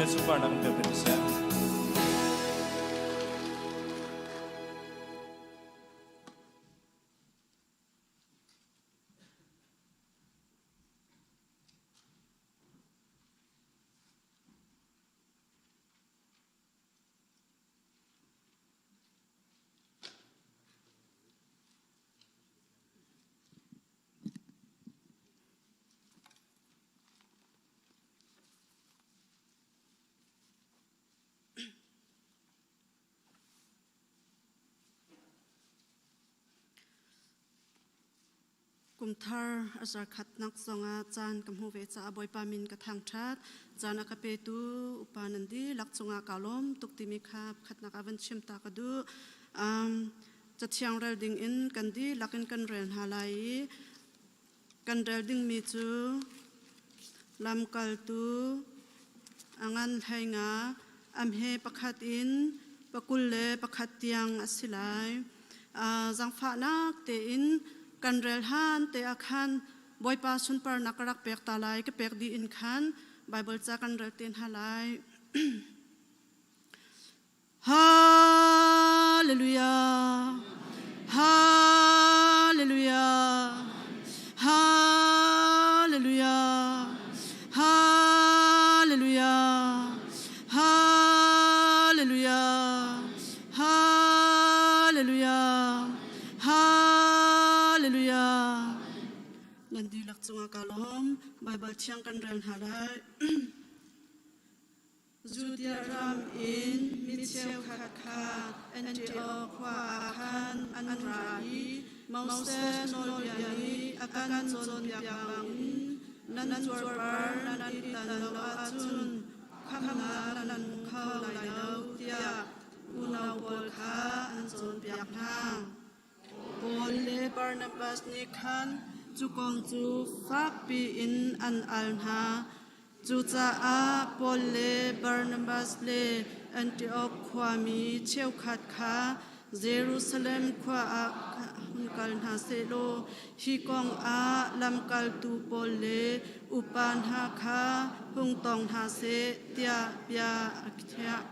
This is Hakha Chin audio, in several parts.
Pathian sunparnak in pe seh. Kumthar a zarkhatnak zongah caan ka hmuh ve caah Bawipa min ka thangṭhat. Caan a ka petu upa nan dihlak cungah kaa lawm tuk timi kha pakhatnak ah van chim ta ka duh. Cathiang rel ding in kan dihlak in kan rel hna lai i kan rel dingmi cu lamkaltu a ngan hlei nga am he pakhat in pakul le pakhat tiang a si lai. Zaangfahnak tein kan rel han te ah khan Bawipa sunparnak ka rak pek ta lai ka pek dih in khan Bible ca kan rel te hna lai. Hallelujah. Hallelujah. Hallelujah. Hallelujah. Hallelujah. Hallelujah. Hallelujah. Nan dihlak cungah ka lawm. Bible thiang kan rel hna lai. Judea ram in mi cheukhat kha Antioch khua ah khan an ra i Moses nawlbia nih a kan cawnpiak bangin nan cuarpar nan i tan lo ahcun khamhnak nan hmu kho lai lo tiah unau pawl kha an cawnpiak hna. Paul le Barnabas nih khan cu kong cu fakpi in an al hna. Cucaah Paul le Barnabas le Antioch khuami cheukhat kha Jerusalem khua ah hun kal hna sehlaw hi kong ah lamkaltu pawl le upa hna kha hung tong hna seh tiah bia a khiah.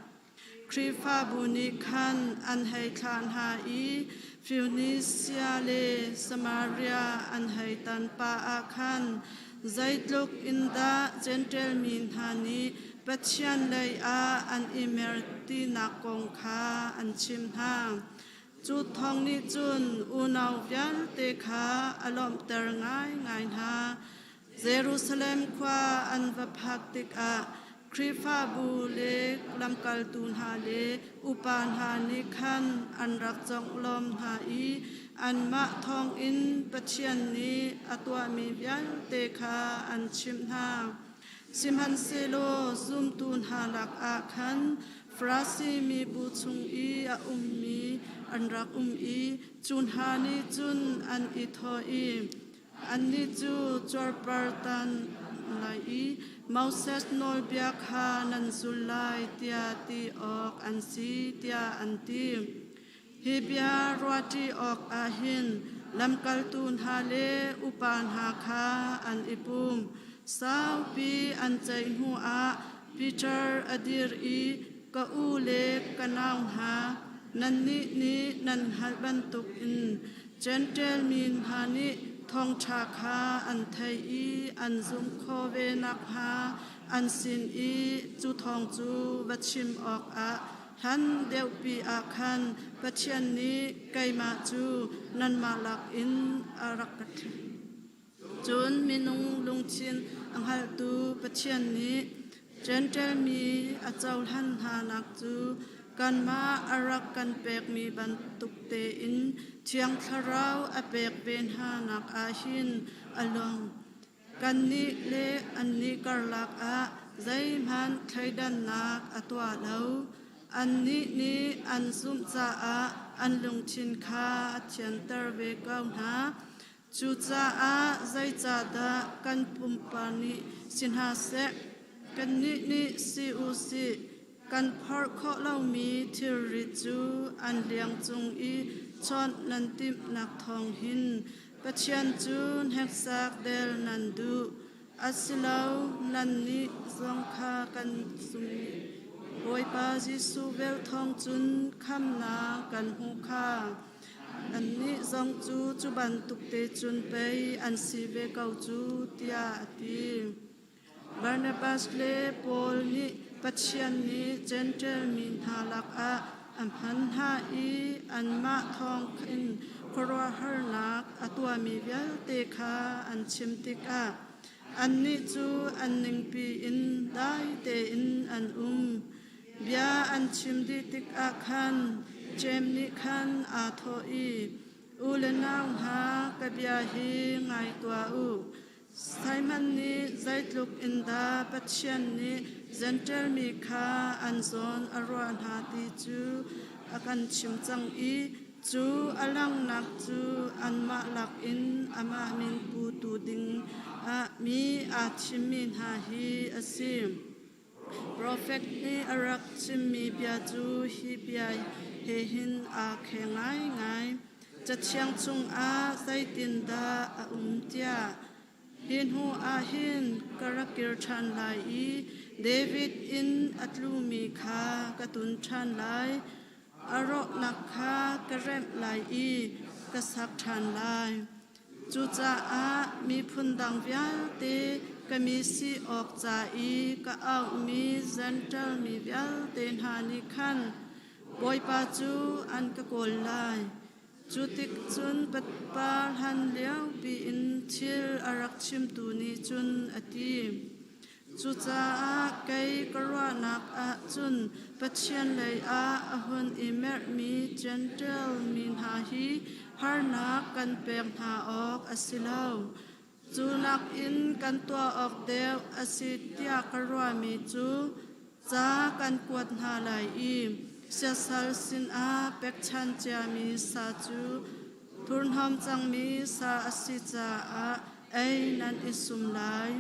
Khrihfabu nih khan an hei thlah hna i Funisia le Samaria an hei tan pah ah khan zeitluk in dah Jentail mi hna nih Pathian lei ah an i mer tinak kong kha an chim hna. Cu thawng nih cun unau vialte kha a lawmhter ngaingai hna. Jerusalem khua an va phak tikah Khrihfabu le lamkaltu hna le upa hna nih khan an rak conglawmh hna i anmah thawngin Pathian nih a tuahmi vialte kha an chimh hna. Sihmanhsehlaw zumtu hna lakah khan Farasi mibu chung i a ummi an rak um i cu hna nih cun an i thawh i, Annih cu cuarpartan lai i Moses nawlbia kha nan zul lai tiah ti awk an si tiah an ti. Hi bia ruahṭi awkah hin lamkaltu hna le upa hna kha an i pum. Saupi an ceih hnuah Peter a dir i ka u le ka nau hna, nannih nih nan hngalh bantukin Jentail mi hna nih thawngṭha kha an theih i an zumh khawh ve nakhnga an sin i cu thawng cu va chim awkah hlan deuhpi ah khan Pathian nih keimah cu nanmah lakin a rak ka thim. Cun minung lungthin a hngalhtu Pathian nih Jentail mi a cohlan hnanak cu kanmah a rak kan pekmi bantuk tein Thiang Thlarau a pek ve hnanak ah hin a lung. Kannih le annih karlak ah zeihmanh thleidannak a tuah lo. Annih nih an zumh caah an lungthin kha a thianter ve ko hna. Cucaah zeicahdah kan pumpa nih si hna seh, kannih nih si u sih, kan phorh khawh lomi thilri cu an liang cung i chawnh nan timhnak thawng hin Pathian cu hneksak del nan duh. Asilo, nannih zong kha kan zumh. Bawipa Jesuh vel thawng cun khamnak kan hmuh kha. Annih zong cu cu bantuk te cun pei an si ve ko cu, tiah a ti. Barnabas le Paul nih Pathian nih Jentail mi hna lakah a hman hna i anmah thawng in khuaruahharnak a tuahmi vialte kha an chim tikah annih cu an ningpi in dai tein an um. Bia an chim dih tikah khan Jeim nih khan aa thawh i, U le nau hna, ka bia hi ngai tuah u. Simon nih zeitluk in dah Pathian nih Jentail mi kha an zawn a ruah hna ti cu a kan chim cang i cu a langhnak cu anmah lakin amah min putu ding ah mi aa thimmi hna hi a si. Profet nih a rak chimmi bia cu hi bia he hin aa kheng ngaingai. Cathiang chungah zeitindah a um tiah, Hi hnu ah hin ka rak kir ṭhan lai i David inn a tlumi kha ka tun ṭhan lai. A rawhnak kha ka remh lai i ka sak ṭhan lai. Cucaah miphun dang vialte ka mi si awk ca i ka auhmi Jentail mi vialte hna nih khan Bawipa cu an ka kawl lai. Cu tik cun pa hlan liopi in thil a rak chimtu nih cun a ti. Cucaah kei ka ruahnak ah cun Pathian lei ah a hun i merhmi Jentail mi hna hi harnak kan pek hna awk a si lo. Cu nakin kan tuah awk deuh a si tiah ka ruahmi cu ca kan kuat hna lai i siasal sinah pekchanh ciami sa cu thurhnawm cangmi sa a si caah ei nan i sum lai.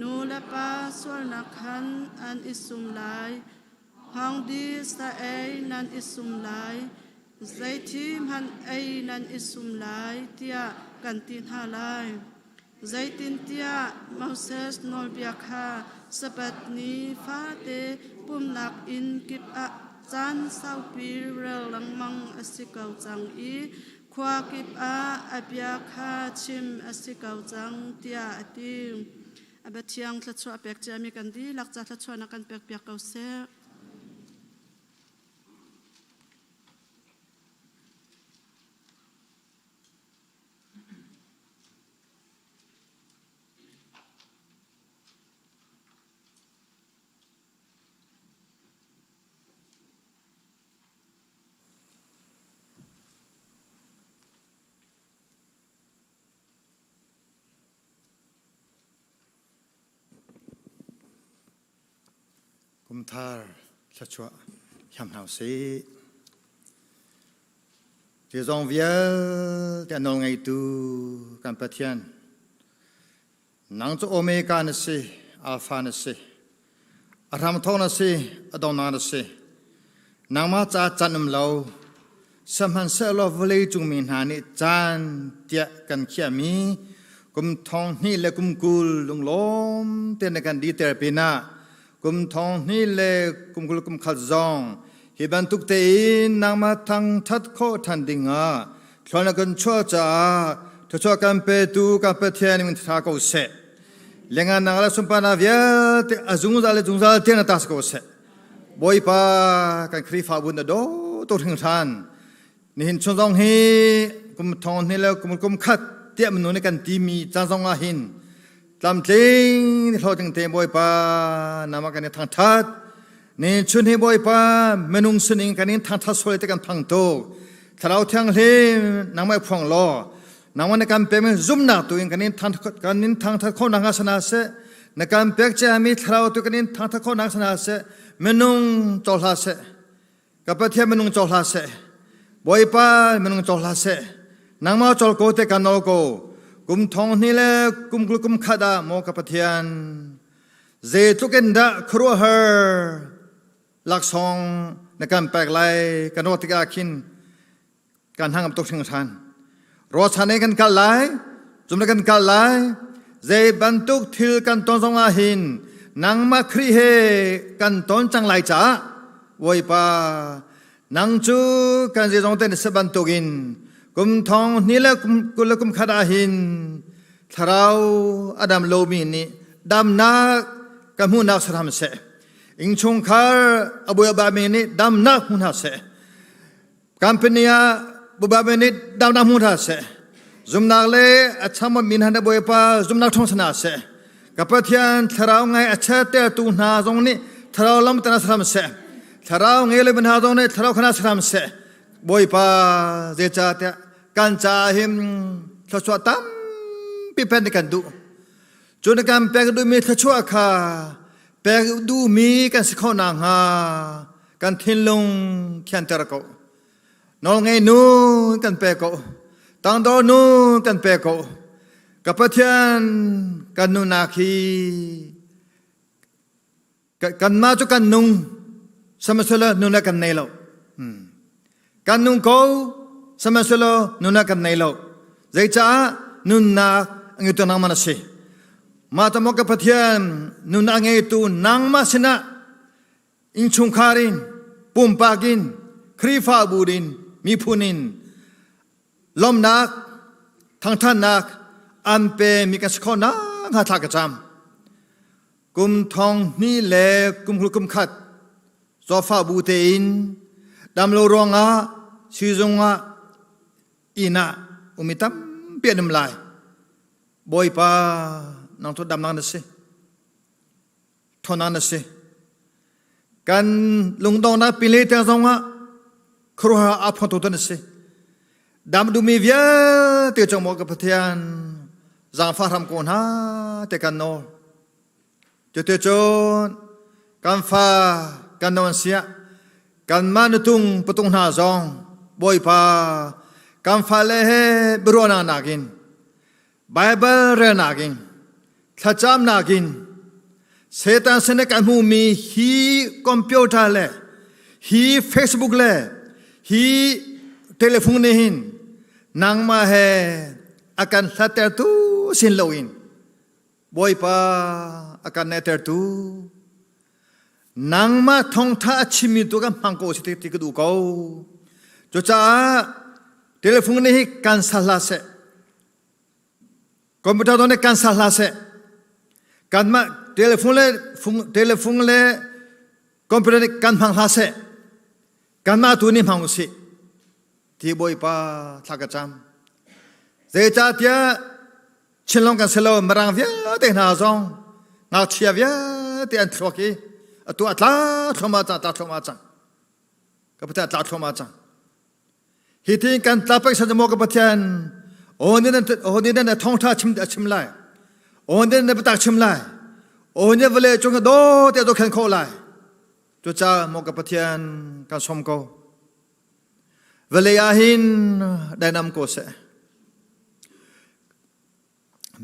Nu le pa sualnak khan an i sum lai. Hngawngdi sa ei nan i sum lai. Zeithi hmanh ei nan i sum lai tiah kan ti hna lai. Zeitintiah Moses nawlbia kha Sabbath ni fate pumhnak inn kip ah caan saupi rel lengmang a si ko cang i khua kip ah a bia kha chim a si ko cang tiah a ti. A biathiang thluachuah pek ciami kan dihlak ca thluachuahnak kan pekpiak ko seh. Kumthar thluachuah hiam hna usih. Zeizong vialte a nawl ngeitu kan Pathian, nang cu Omega na si, Alpha na si, a hramthawk na si, a donghnak na si. Nangmah ca can um lo, sihmanhsehlaw vawlei cung mi hna nih caan tiah kan khiahmi kum thong hnih le kum 20 lunglawm tein na kan diter pinah kum thong hnih le kum 20 kum khat zong hi bantuk tein nangmah thangṭhat khawh ṭhan dingah thluan na kan chuah caah thluachuah kan petu kan Pathian min ṭha ko seh. Lengan nang le sunparnak vialte a zungzal le zungzal tiang na ta si ko seh. Bawipa kan Khrihfabu na daw tu hringhran nihin chung zong hi kum thong hnih le kum kum khat tiah minu nih kan timi caan zong ah hin tlamtling ni hlawhtling te Bawipa nama kan i thangthat ni chun hi Bawipa minung sining kan in thangthat sual te kan phang tuk thlarau thianghlim nangmah phuang law nangmah na kan pek zumnak tu in kan in thang kan in thangthat kho nak sana seh na kan pek ciami thlarau tu kan in thangthat kho nak sana seh minung caw hlah seh ka Pathian minung caw hlah seh Bawipa minung caw hlah seh nangmah cawl ko te kan nawl ko kum thong hnih le kum 20 kum khat ah maw ka Pathian zeitluk in dah khuaruahhar laksawng na kan pek lai kan ruah tikah khin kan hangam tuk hringhran. Ruachan in kan kal lai, zum kan kal lai. Zei bantuk thil kan ton zongah hin nangmah Khrih he kan ton cang lai caah Bawipa nang cu kan zeizong te na si bantukin kum thong hnih le kum 20 le kum khat ah hin thlarau a dam lomi nih damnak ka hmuhnak saram seh. Innchungkhar a buaibami nih damnak hmu hna seh. Company ah buaibami nih damnak hmu hna seh. Zumnak le a cham min han Bawipa zumnak thong sana seh. Ka Pathian thlarau ngai a chertertu hna zong nih thlarau lam tana saram seh. Thlarau ngei le hna zong nih thlarau khana saram seh. Bawipa zeicahtiah kan ca him thluachuah tampi pen kan duh. Cu na kan pek duhmi thluachuah kha pek duhmi kan si khawh nakhnga kan thinlung thianter ko. Nawlngei nu kan pe ko. Tangdor nu kan pe ko. Ka Pathian kan nunak hi Kanmah cu kan nung, sihmanhsehlaw nun ah kan nei lo. Kan nung ko, sihmanhsehlaw nun ah kan nei lo. Zeicah nunnak a ngeitu nangmah na si. Mah ta maw ka Pathian nunnak a ngeitu nangmah sinah innchungkhar in, pumpak in, Khrihfabu in, miphun in lawmhnak, thangthannak an pe mi kan si khawh nakhnga thla ka cam. Kum thong hnih le kum hul kum khat zawfa bu tein damlo ruangah siizung ah inn ah umi tampi an um lai. Bawipa nang cu damnak na si. Ṭhawnnak na si. Kan lungdongnak pinlei tiang zongah khuaruahhar aa phuangtu tu na si. Dam duhmi vialte cung maw ka Pathian zaangfah hram ko hna te kan nawl. Cuticun kan fa kan no an siah kanmah nutung patung hna zong Bawipa kan fale he biaruahnak nakin Baibal relnak in thlacamnak in Satan sin kan hmuhmi hi computer le hi Facebook le hi telephone nih hin nangmah he a kan hlattertu sin loin Bawipa a kan nehtertu nangmah thawngtha a chimmi tu kan hmang ko si ti ka duh ko. Cucaah telephone nih hi kan sal hlah seh. Computer zong nih kan sal hlah seh. Kanmah telephone le telephone le computer nih kan hmang hlah seh. Kanmah tu nih hmang usih. Ti Bawipa thla ka cam. Zeicahtiah Chinlong kan si lo Mirang vialte hna zong ngakchia vialte an thluak i atu a tla thluahmah cang, tla thluahmah cang. Ka Pathian a tla thluahmah cang. Hi tin kan tla pek san maw ka Pathian aw ni aw ni nan thawngtha chim a chim lai. Aw ni na biatak chim lai. Aw ni vale cung do te do khen kho lai. Cucaah maw ka Pathian kan som ko. Vawlei ah hin dainam ko seh.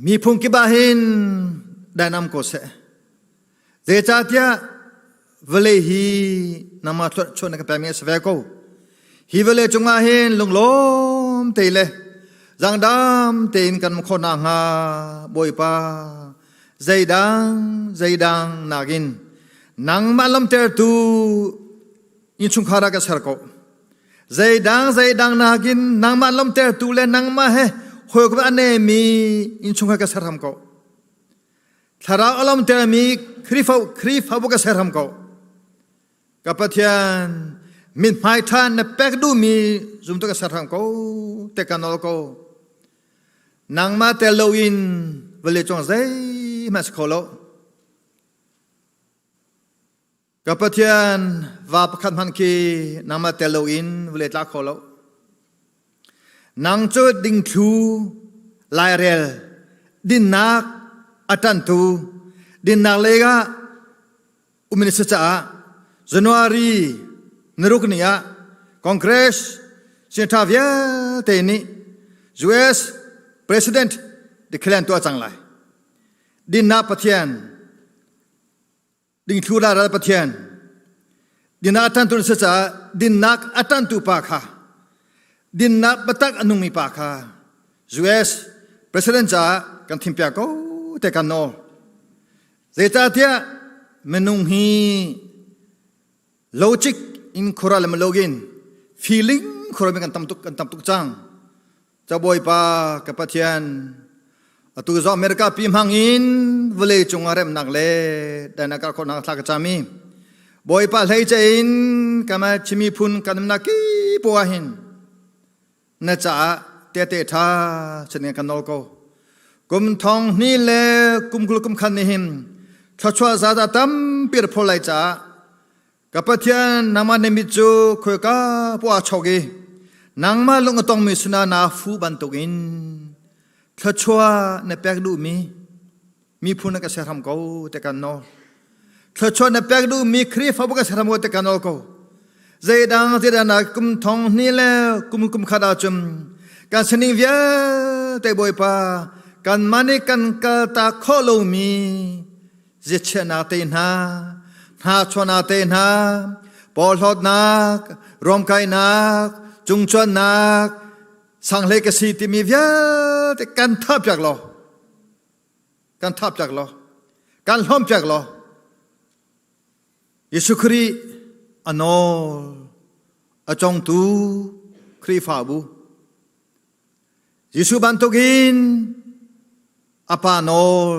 Miphun kip ah hin dainam ko seh. Zeicahtiah vawlei hi nangmah thluachuah na ka pekmi a si ve ko. Hi vawlei cungah hin lunglawm te le zangdam tein kan um khawh nakhnga Bawipa zeidang zeidang nakin nangmah lamtertu innchungkhar ah ka ser ko. Zeidang zeidang nakin nangmah lawmtertu le nangmah he hawikom a nemi innchungkhar ka ser hram ko. Thlarau a lawmtermi Khrihfa Khrihfabu ka ser hram ko. Ka Pathian mithmai ṭha na pek duhmi zumtu ka ser hram ko te ka nawl ko. Nangmah tel loin vawlei cung zeihmanh si kho lo. Ka Pathian, va pakhat hmanh khi nangmah tel loin vawlei tla kho lo. Nang cu dingthlu, lairel, dinnak a ṭanhtu, dinnak lei ah um na si caah January naruk ni ah Congress senator vialte nih US President declare tuah cang lai. Dinnak Pathian Dingthlu ral Pathian dinnak a ṭantu na si caah dinnak a ṭantu pa kha dinnak biatak a nungmi pa kha US president caah kan thimpiak ko te kan nawl. Zeicahtiah minung hi logic in khura le malogin feeling khura mi kan tam tuk kan tam tuk cang. Ca Bawipa ka Pathian atu zo America pi hmang in vawlei cung ah remnak le dana kar khawhnak thla ka cami Bawipa hlei ce in kama chimi phun kan umnak ki po ah hin na caah tete ṭha sin kan nawl ko. Kum thong hni le kum kul kum khan ni hin thluachuah zaza tampi ra phol lai caah ka Pathian nangmah na mit cu khoika poah chok i nangmah lung a tongmi sinah naa fu bantukin thluachuah na pek duhmi miphun na ka ser hram ko te kan nawl. Thluachuah na pek duhmi Khrihfabu ka ser hram ko te kan nawl ko. Zeidang zeidang na kum thong hni le kum kum khat ahcun kan sining vialte Bawipa kanmah nih kan kaltak khawh lomi ziachiahnak te hna, hnachuahnak te hna, porhlawtnak, ruamkainak, cungcuannak, sanghlei ka si timi vialte kan thahpiak law kan thahpiak law kan hlawmpiak law Jesuh Khrih a nawl a congtu Khrihfabu Jesuh bantukin a pa nawl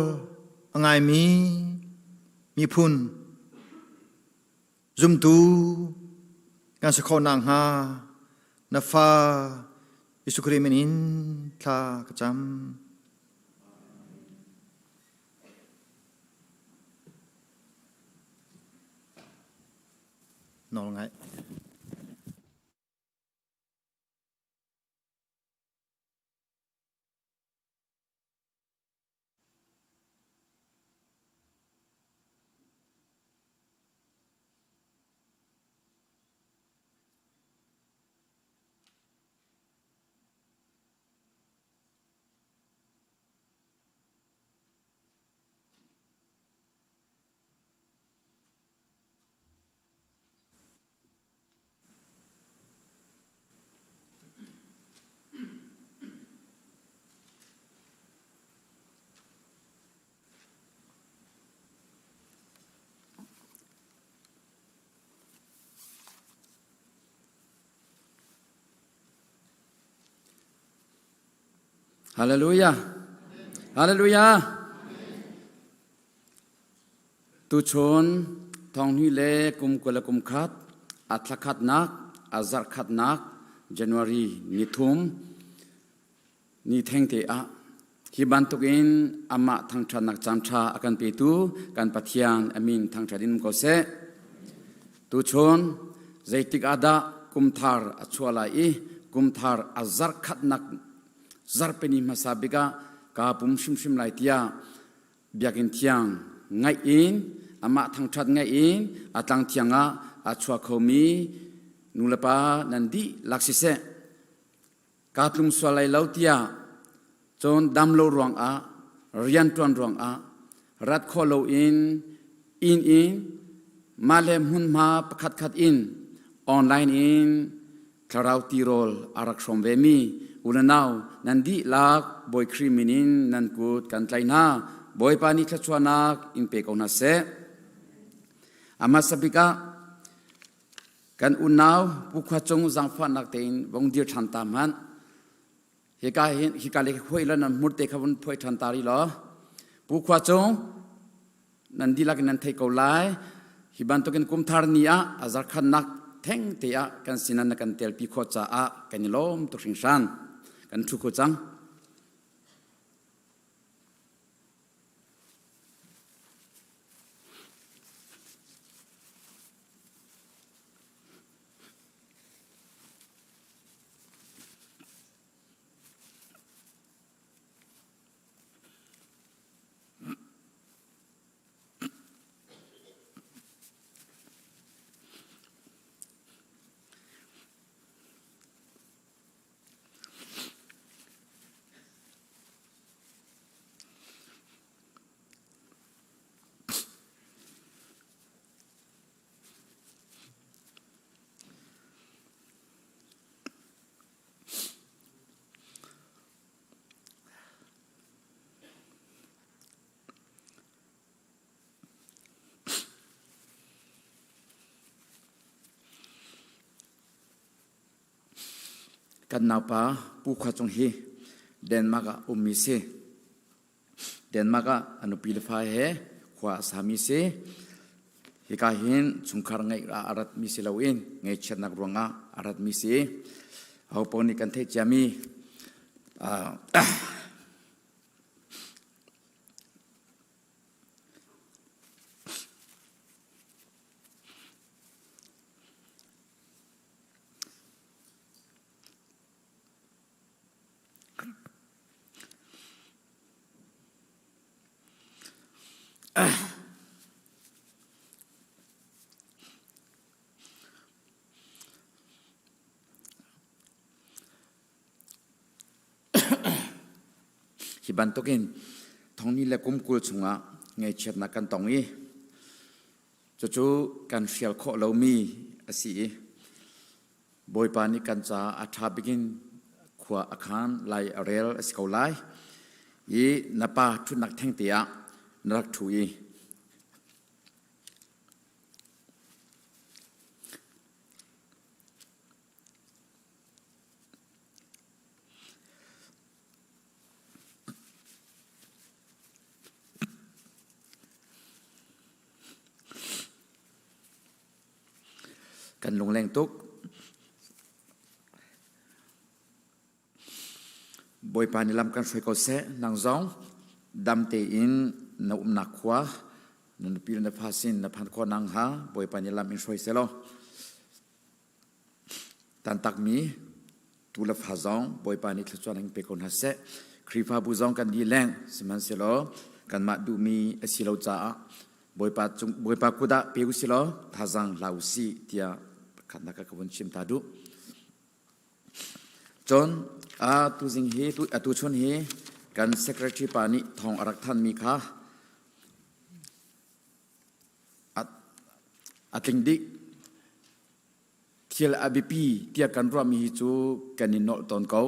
a ngaimi miphun zumtu kan si khawh nakhnga na fa Jesuh Khrih min in thla ka cam. Nawl ngaih. Hallelujah. Hallelujah. Tuchun thonghni le kum 20 le kum khat a thla khatnak a zarh khatnak January ni thum ni thengte ah hi bantukin amah thangṭhatnak caanṭha a kan petu kan Pathian a min thangṭhat in um ko seh. Tuchun zeitik ah dah kumthar a chuah lai i kumthar a zarh khatnak zarhpini hmasa bik ah kaa pum hrimhrim lai tiah biakinn thiang ngaih in amah thangṭhat ngaih in a tlang thiang ah a chuak khomi nulepa nan dihlak siseh kaa tlung sual lai lo tiah cun dam lo ruangah rianṭuan ruangah rat khawh loin inn in mah le hmunhma pakhatkhat in online in thlarau tirawl a rak hrawm vemi u le nau nan dihlak Bawi Khrih min in nan kut kan tlaih hna. Bawipa nih thluachuahnak in pe ko hna seh. A hmasa bik ah kan unau Pu Khua Cung zaangfahnak tein vong dir ṭhan ta hmanh. Hika hin hika le huai la nan hmur te kha vun phuai ṭhan ta rih law. Pu Khua Cung nan dihlak in nan thei ko lai. Hi bantukin kumthar ni ah a zarkhannak theng te ah kan sinan na kan telpi khawh caah kan i lawm tuk hringhran. Kan ṭhu kho cang. Kan naupa Pu Khua Cung hi Denmark ah ummi si. Denmark ah a nupi le fa he khua a sami si. Hika hin chungkhar ngeih ah a ratmi si loin ngaihchiatnak ruangah a ratmi si. Aho paoh nih kan theih ciami Hi bantukin thongni le kum 20 chungah ngaihchiatnak kan tong i cucu kan hrial khawh lomi a si i Bawipa nih kan caah a ṭha bikin khua a khan lai a rel a si ko lai i na pa ṭhutnak thengte ah na rak ṭhu i Kan lungleng tuk. Bawipa nih lam kan hruai ko seh. Nang zong dam tein na umnak khua na nupi le na fa sin na phan khawh nang ha Bawipa nih lam in hruai seh law tantakmi tu le fa zong Bawipa nih thluachuah in pe ko hna seh. Khrihfabu zong kan di leng sihmanhsehlaw kanmah duhmi a si lo caah Bawipa cung Bawipa kut ah pe usih law thazaang hlah usih tiah pakhatnak ka vun chim ta duh. Cun a tuzing hi atu chun hi kan secretary pa nih thawng a rak thanmi kha a tling dih. Thil a biapi tiah kan ruahmi hi cu kan i nolh tawn ko.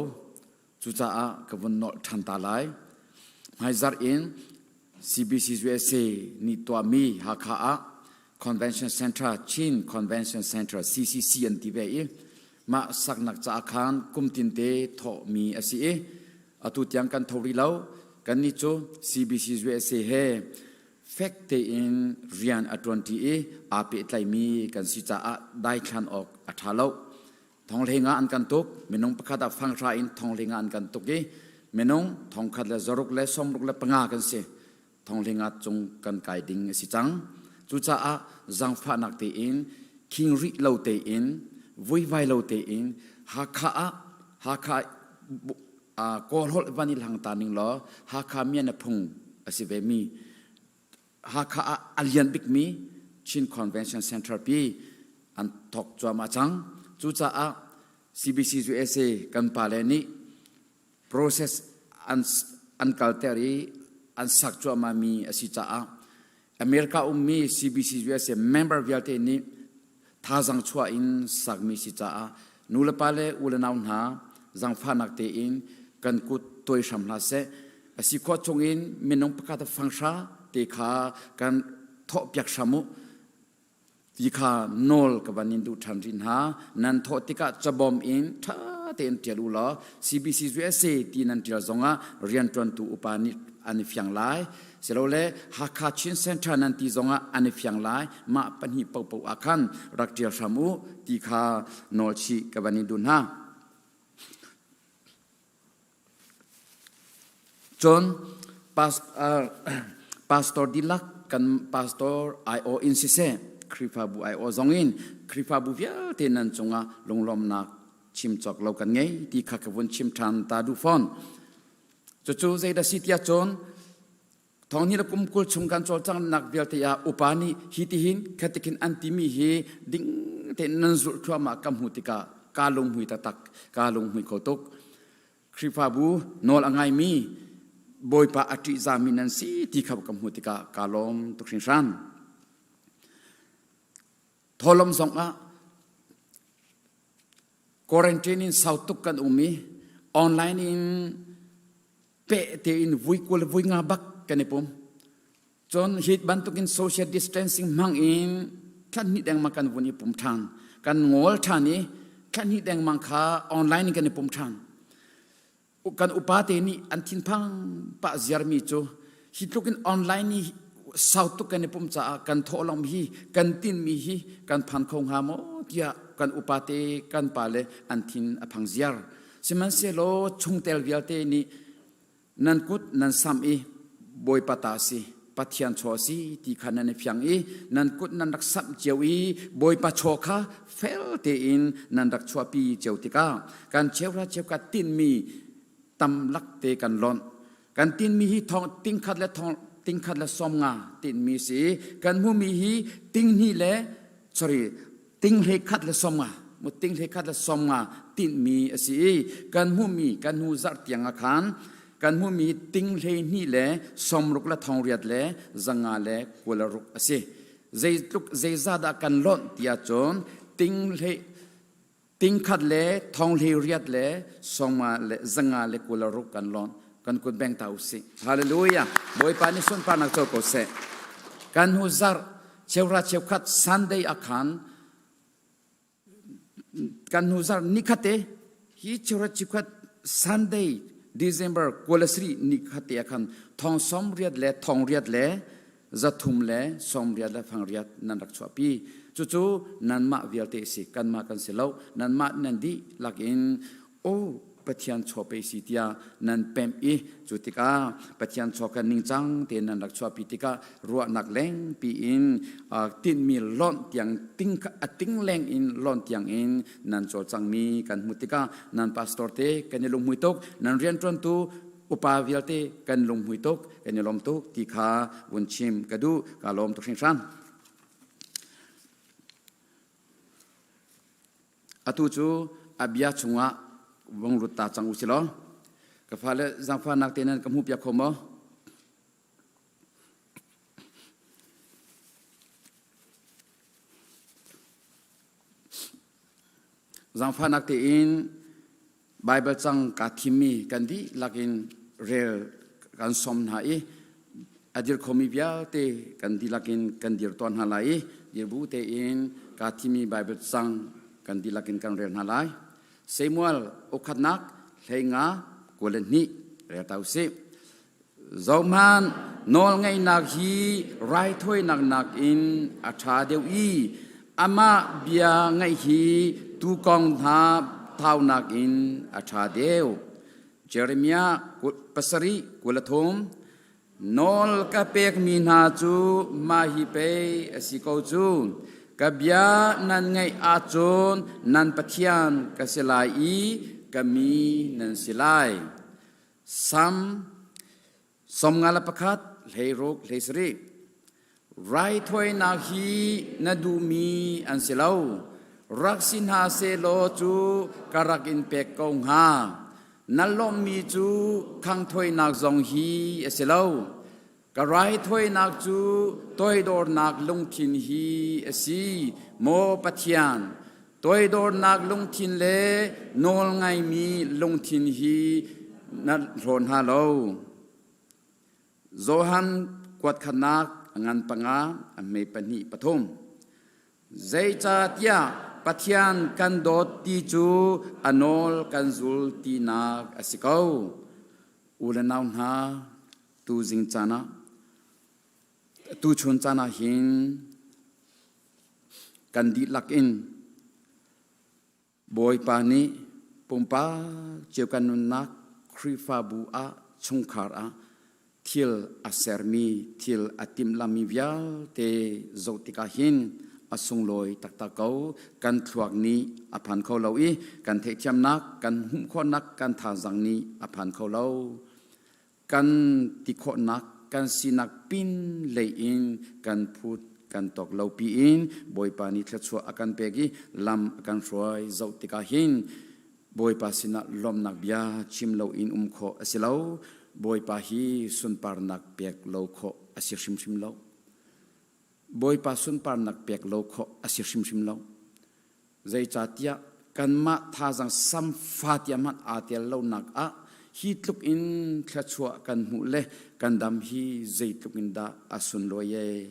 Cucaah ka vun nolh ṭhan ta lai. Hmaizarh in CBC USA nih tuahmi Hakha ah Convention Center, Chin Convention Center CCC an ti ve i mah saknak caah khan kum tinte thawhmi a si i atu tiang kan tho rih lo. Kannih cu CBC USA he fek tein rian a ṭuanṭi i aa pehtlaimi kan si caah daithlan awk a ṭha lo. Thonghling ah an kan tuk. Minung pakhat ah fanghra in thonghling ah an kan tuk i minung thongkhat le zaruk le sawmruk le panga kan si. Thonghling ah cung kan kai ding a si cang. Cucaah zaangfahnak tein khing rih lo tein vuivai lo tein Hakha ah Hakha Kawlholh van i hlang ta ning law Hakha mian a phung a si ve mi Hakha ah a lian bikmi Chin Convention Center pi an thawk cuahmah cang. Cucaah CBC USA kan pale nih process an an kalter i an sak cuahmah mi a si caah America ummi CBC USA member vialte nih thazang chuah in sakmi si caah nulepa le u le nau hna zangfahnak tein kan kut tuai hram hlah seh. A si khawh chungin minung pakhat fanghra te kha kan thawhpiak hram u ti kha nawl ka van in duh ṭhan rih hna. Nan thawh tikah cabawm in ṭha tein ṭial u law CBC USA ti nan ṭial zongah rianṭuantu upa nih an i fiang lai. Silole Hakha Chin Center nan ti zongah an i fiang lai. Mah pahnih paohpaoh ah khan rak ṭial hram u ti kha nawl chih ka van in duh hna. Cun pastor dihlak kan pastor aiawh in siseh, Khrihfabu aiawh zong in Khrihfabu vialte nan cungah lunglawmhnak chim cawk lo kan ngei ti kha ka vun chim ṭhan ta duh fawn. Cucu zeidah si tiah cun Thong ni le kum 20 chung kan cawlcanghnak vialte ah upa nih hi tihin khatikin an timi hi ding tein nan zulh thluahmah ka hmuh tikah kaa lunghmui taktak kaa lunghmui kho tuk. Khrihfabu nawl a ngaimi Bawipa a ṭihzami nan si ti kha ka hmuh tikah kaa lawm tuk hringhran. Tholom zong ah quarantine in sau tuk kan um i online in peh tein vui 20 vui 50 bak kan i pum. Cun hi bantukin social distancing hmang in thlan hnih dengmang kan vun i pum ṭhan. Kan ngol ṭhan i Thla hnih dengmang kha online in kan i pum ṭhan. Kan upa te nih an thinphang pah ziarmi cu hi tluk in online i sau tuk kan i pum caah kan thawhlawm hi kan tinmi hi kan phan kho hnga maw tiah kan upa te kan pa le an thin a phang ziar. Sihmanhsehlaw chungtel vialte nih nan kut nan samh i Bawipa ta si Pathian chaw si ti kha nan i fiang i nan kut nan rak samh cio i Bawipa chaw kha fel tein nan rak chuahpi cio tikah kan cheuhra cheukhat tinhmi tam lak te kan lonh. Kan tinhmi hi thong tingkhat le thong tingkhat le 50 tinhmi si kan hmumi hi tinghnih le sorry tinghlei khat le 50 mu tinghlei khat le 50 tinhmi a si i kan hmuhmi kan hnu zarh tiang ah khan kan hmuhmi tinghlei hnih le 60 le 800 le 500 le 26 a si. Zeitluk zeizah dah kan lonh ti ahcun tinghlei tingkhat le 800 le 50 le 500 le 26 kan lonh. Kan kut beng ta usih. Hallelujah. Bawipa nih sunparnak co ko seh. Kan hnu zarh cheuhra cheukhat Sunday ah khan kan hnu zarh nikhat te hi cheuhra cheukhat Sunday December 23 nikhat te ah khan thong 80 le 800 le 300 le 80 le 800 nan rak chuahpi. Cucu nanmah vialte si kanmah kan si lo. Nanmah nan dih lakin o Pathian chaw pe si tiah nan pemh i cu tikah Pathian chaw kan ningcang tein nan rak chuahpi tikah ruahnak lengpi in tinhmi lonh tiang ting a ting leng in lonh tiang in nan cawlcangmi kan hmuh tikah nan pastor te kan i lunghmui tuk, nan rianṭuantu upa vialte kan lunghmui tuk, kan i lawm tuk ti kha vun chim ka duh. Ka lawm tuk hringhran. Atu cu a bia chungah vung lut ta cang u si law ka fale zaangfahnak te nan ka hmuhpiak kho maw? Zaangfahnak tein Baibal cang kaa thimmi kan dihlak in rel kan sawm hna i a dir khomi vialte kan dihlak in kan dir tawn hna lai i dirbu tein kaa thimmi Baibal cang kan dihlak in kan rel hna lai. Samuel ukhatnak 15 22 rel ta usih. Zohhmanh, nawlngeihnak hi raithawinak nakin a ṭha deuh i amah bia ngaih hi tuukawng hna thau nakin a ṭha deuh. Jeremiah 7:23 Nawl ka pekmi hna cu mah hi pei a si ko cu. Ka bia nan ngaih ahcun nan Pathian ka si lai i ka mi nan si lai. Sam 51 16 17 Raithawinak hi na duhmi an si lo. Rak si hna sehlaw cu ka rak in pek ko hnga. Na lawmhmi cu khanghthawinak zong hi a si lo. Ka raithawinak cu toidornak lungthin hi a si, maw Pathian. Toidornak lungthin le nawlngaimi lungthin hi na hlaw hna lo. Johan kuat khatnak a ngan panga a hme pahnih pathum. Zeicahtiah Pathian kan dawt ti cu a nawl kan zul tinak a si ko. U le nau hna, tuzing caan ah tuchun caan ah hin kan dihlak in Bawipa nih pumpak cio kan nunnak Khrihfabu ah chungkhar ah thil a sermi thil a timhlammi vialte zoh tikah hin a sunglawi taktak ko. Kan thluak nih a phan kho lo i kan theihthiamnak kan hmuh khawhnak kan thazaang nih a phan kho lo. Kan ti khawhnak kan sinak pin lei in kan phut kan tawk lo piin Bawipa nih thluachuah a kan pek i lam a kan hruai zoh tikah hin Bawipa sinah lawmhnak bia chim lo in um khawh a si lo. Bawipa hi sunparnak pek lo khawh a si hrimhrim lo. Bawipa sunparnak pek lo khawh a si hrimhrim lo. Zeicahtiah kanmah thazaang samfa tiah hmanh aa tel lonak ah hi tluk in thluachuah kan hmuh le kan dam hi zeitluk in dah a sunlawi ee.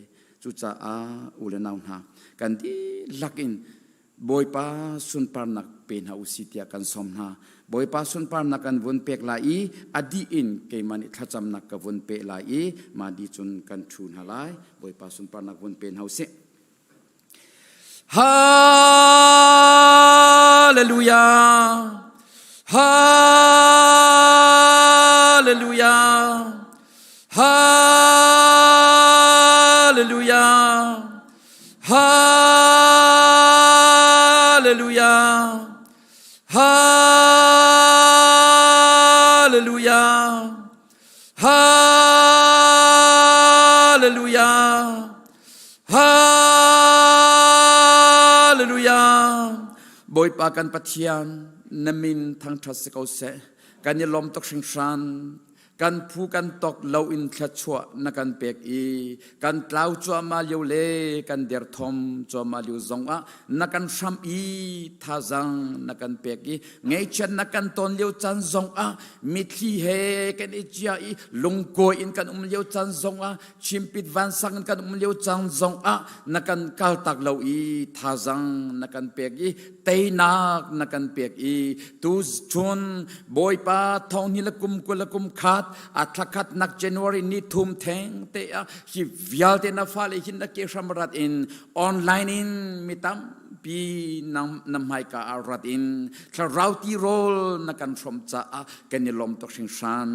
Cucaah u le nau hna, kan dihlak in Bawipa sunparnak pe hna usih tiah kan sawm hna. Bawipa sunparnak kan vun pek lai i a dih in keimah nih thlacamnak ka vun peh lai i mah dih cun kan ṭhu hna lai. Bawipa sunparnak vun pe hna usih. Hallelujah! Hallelujah! Hallelujah! Hallelujah! Hallelujah! Hallelujah! Hallelujah! Bawipa kan Pathian, na min thangṭhat si ko seh. Kan i lawm tuk hringhran. Kan phu kan tok lo in thluachuah na kan pek i kan tlau cuahmah lio le kan derthawm cuahmah lio zongah na kan hramh i thazang na kan pek i ngaihchiat na kan ton lio caan zongah mitthli he kan i cia i lungkawi in kan um lio caan zongah chimpit vansang in kan um lio caan zongah na kan kaltak lo i thazang na kan pek i teinak na kan pek i tu chun Bawipa thong ni le kum 20 le kum khat a thlakhat nak January ni thum theng te ah hi vialte na fale hin na ke hram rat in online in mi tampi na hmaika ah rat in thlarau tirawl na kan hrawm caah kan i lawm tuk hringhran.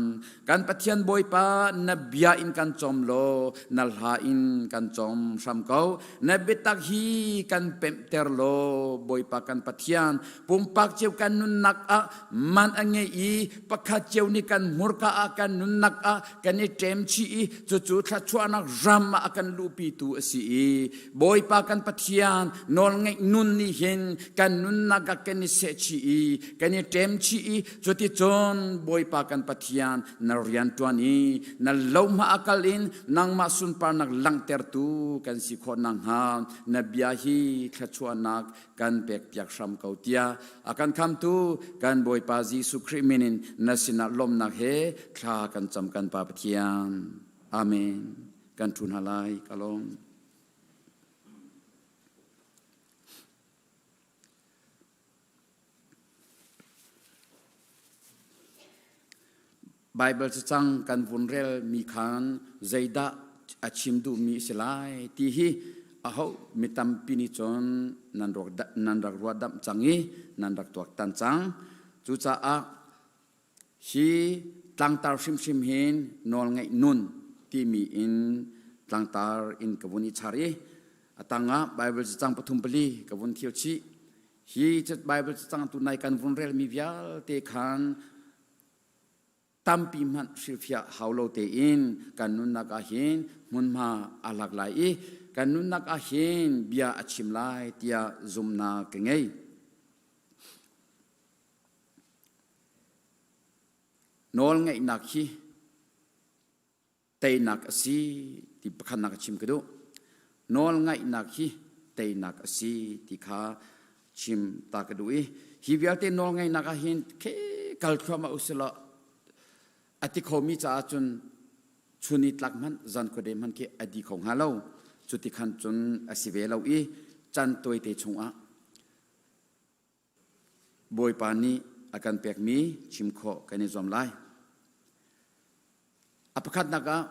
Kan Pathian Bawipa na bia in kan cawm law na hla in kan cawm hram ko. Na biatak hi kan pemhter law Bawipa kan Pathian pumpak cio kan nunnak ah man a ngei i pakhat cio nih kan hmurka ah kan nunnak ah kan i ṭem chih i cucu thluachuahnak ram ah a kan luhpitu a si i Bawipa kan Pathian nawlngaih nun nih hin kan nunnak ah kan i sehchih i kan i ṭem chih i cuticun Bawipa kan Pathian na rian ṭuan i na lohma a kal in nangmah sunparnak langhtertu kan si khawh nakhnga na bia hi thluachuahnak kan pekpiak hram ko tiah a kan khamtu kan Bawipa Jesuh Khrih min in na sinah lawmhnak he thla kan cam kan Pa Pathian. Amen. Kan ṭhu hna lai. Ka lawm. Baibal cacang kan vun rel mi khan zeidah a chim duhmi a si lai ti hi aho mi tampi nih cun nan rak ruahdamh cang i nan rak tuaktan cang. Cucaah Hi tlangtar hrimhrim hin nawlngaih nun timi in tlangtar in ka vun i char i a tangah Baibal cacang pathum pali ka vun thil chih. Hi Baibal cacang tunai kan vun relmi vialte khan tampi hmanh hrilhfiah hau lo tein kan nunnak ah hin hmunhma a lak lai i kan nunnak ah hin bia a chim lai tiah zumhnak ka ngei. Nawlngaihnak hi teinak a si ti pakhatnak a chim ka duh. Nawlngaihnak hi teinak a si ti kha chim ta ka duh i hi vialte nawlngaihnak ah hin khe kal thluahmah usilaw a ti khomi caah cun chun i tlak hmanh zan khuade hmanh khi a di kho hnga lo. Cuti khan cun a si ve lo i chan tawite chungah Bawipa nih a kan pekmi chim khawh kan i zuam lai. A pakhatnak ah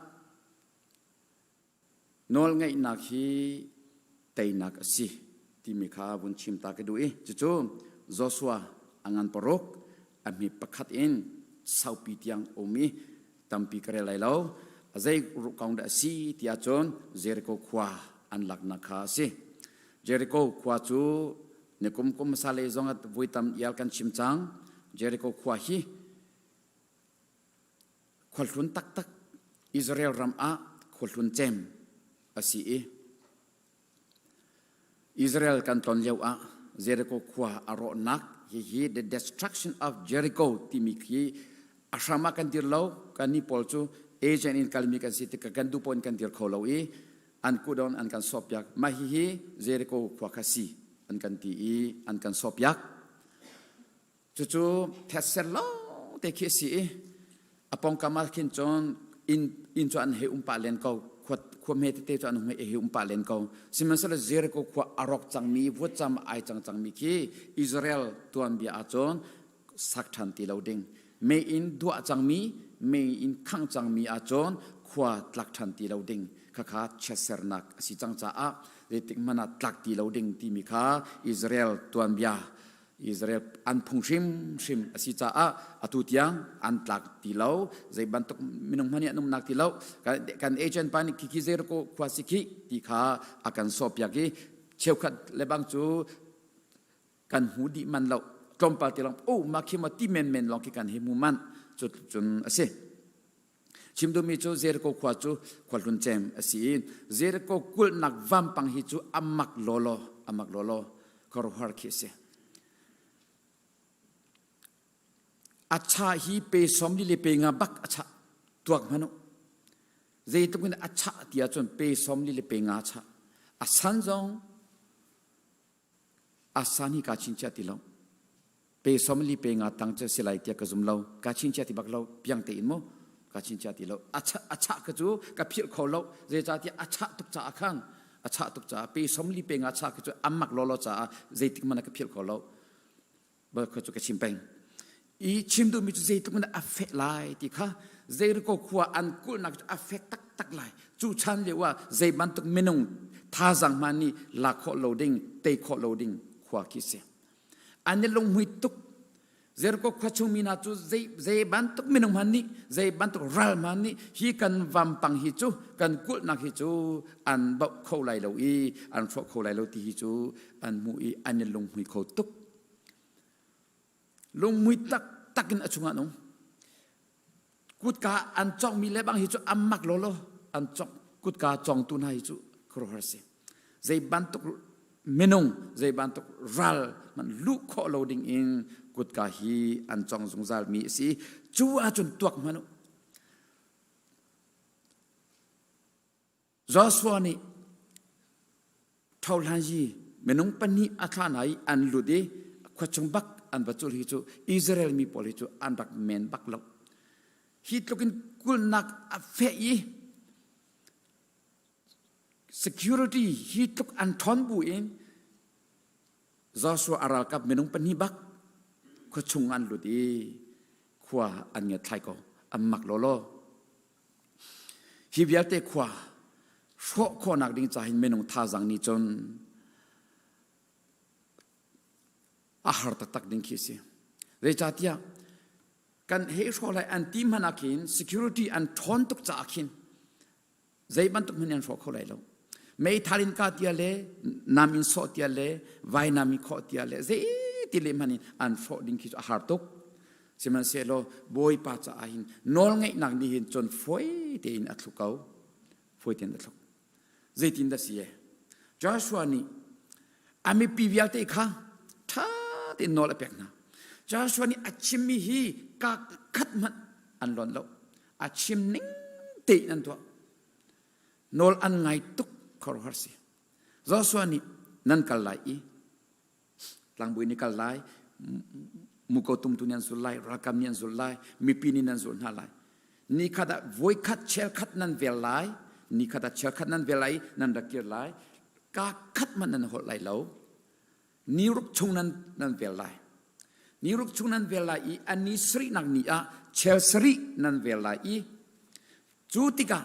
nawlngaihnak hi teinak a si timi kha vun chim ta ka duh i cucu Joshua a ngan paruk a hmi pakhat in saupi tiang um i tampi ka rel lai lo. A zei kong dah a si ti ahcun Jericho khua an laknak kha a si. Jericho khua cu Nikum kum hmasa lei zong ah vui tam ial kan chim cang. Jericho khua hi khua hlun taktak Israel ram ah khua hlun cem a si i Israel kan tlon lio ah Jericho khua a rawhnak hihi the destruction of Jericho timi khi a hram ah kan dir lo kan ni pawl cu agent in kalmi kan si tikah kan duh in kan dir kho lo i an kudon an kan sawhpiak mah hihi Jericho khua kha si an kan ti i an kan sawhpiak cucu thetser lo te khi a si i a pongkam ah khin cun inn inn cu an hei um pah len ko. Khua khua hme tete cu an hung hei um pah len ko. Sihmanhsehlaw Jericho khua a rawk cangmi, vutcam ai cang cangmi khi Israel tuanbia ahcun sak ṭhan ti lo ding. Mei in duah cangmi, mei in khangh cangmi ahcun khua tlak ṭhan ti lo ding. Khakha chiatsernak a si cang caah zeitik hmanh ah tlak ti lo ding timi kha Israel tuanbia Israel an phung hrimhrim a si caah atu tiang an tlak ti lo. Zei bantuk minung hmanh nih an umnak ti lo. Kan agent pa nih khikhi Jericho khua si khi ti kha a kan sawhpiak i cheukhat le bang cu kan hmu dih man lo. Tlawmpal te lawng oh mah khi maw ti menmen lawng khi kan hi hmu man cu cun a si. Chim duhmi cu Jericho khua cu khua hlun cem a si i Jericho kulhnak vampang hi cu a mak lawlaw a mak lawlaw khuaruahhar khi a si. A chah hi pe 40 le pe nga bak a chah tuak hmanh u. Zeitluk in a chah ti ahcun pe 40 le pe nga a chah. A san zong A san hi kaa chinchiah ti lo. Pe 40 pe nga tang cu si lai tiah ka zum lo. Kaa chinchiah ti bak lo. Piang tein mu. Kaa chinchiah ti lo. A chah, a chah ka cu ka philh kho lo. Zeicahtiah a chah tuk caah khan a chah tuk caah pe 40 pe nga chah khi cu a mak lawlaw caah zeitik hmanh ah ka philh kho lo. Bal kha cu ka chim peng. I chim duhmi cu zeitluk in a feh lai ti kha Jericho khua an kulhnak cu a fek taktak lai. Cu chan lio ah zei bantuk minung thazaang hmanh nih lak khawh lo ding, tei khawh lo ding khua khi si. An i lunghmui tuk. Jericho khua chung mi hna cu zei, zei bantuk minung hmanh nih, zei bantuk ral hmanh nih hi kan vampang hi cu, kan kulhnak hi cu an bauh kho lai lo i an hrawh kho lai lo ti hi cu an hmuh i an i lunghmui kho tuk. Lungmui taktak in a chungah an um. Kutka an conghmi le bang hi cu an mak lawlaw. An congh kutka congtu hna hi cu khuaruahhar si. Zei bantuk minung, zei bantuk ral man luh khawh lo ding in kutka hi an cong zungzal mi a si. Cu ahcun tuak hmanh u. Joshua nih ṭhohlanzi minung pahnih a thlah hna i an lut i khua chung bak an va cul hi cu Israel mi pawl hi cu an rak men bak lo. Hi tluk in kulhnak a feh i security hi tluk an ṭhawn bu in Joshua a ralkap minung pahnih bak khua chung an lut i khua an ngiat thlai ko. An mak lawlaw. Hi vialte khua hrawh khawhnak ding ca hin minung thazaang nih cun a har taktak ding khi a si. Zeicahtiah kan hei hrawh lai an ti hmanh ah khin security an ṭhawn tuk caah khin zei bantuk hmanh an hrawh kho lai lo. Meithal in kah tia le nam in sawh tia le vainam in khawh tia le zeiti le hmanh in an hrawh ding khi cu a har tuk. Sihmanhsehlaw Bawipa caah hin nawlngeihnak nih hin cun fawi tein a thluk ko. Fawi tein a thluk. Zeitin dah si e? Joshua nih a mipi vialte kha ṭha tein nawl a pek hna. Joshua nih a chimmi hi ka khat hmanh an lonh lo. A chim ning tein an tuah. Nawl an ngai tuk khuaruahhar si. Joshua nih nan kal lai i tlangbawi nih kal lai, muko tumtu nih an zul lai, ralkap nih an zul lai, mipi nih nan zulh hna lai. Ni khat ah voikhat chelkhat nan vel lai, ni khat ah chelkhat nan vel lai i nan rak kir lai. Ka khat hmanh nan holh lai lo. Ni ruk chung nan nan vel lai. Ni ruk chung nan vel lai i a ni sarihnak ni ah chel sarih nan vel lai i cu tikah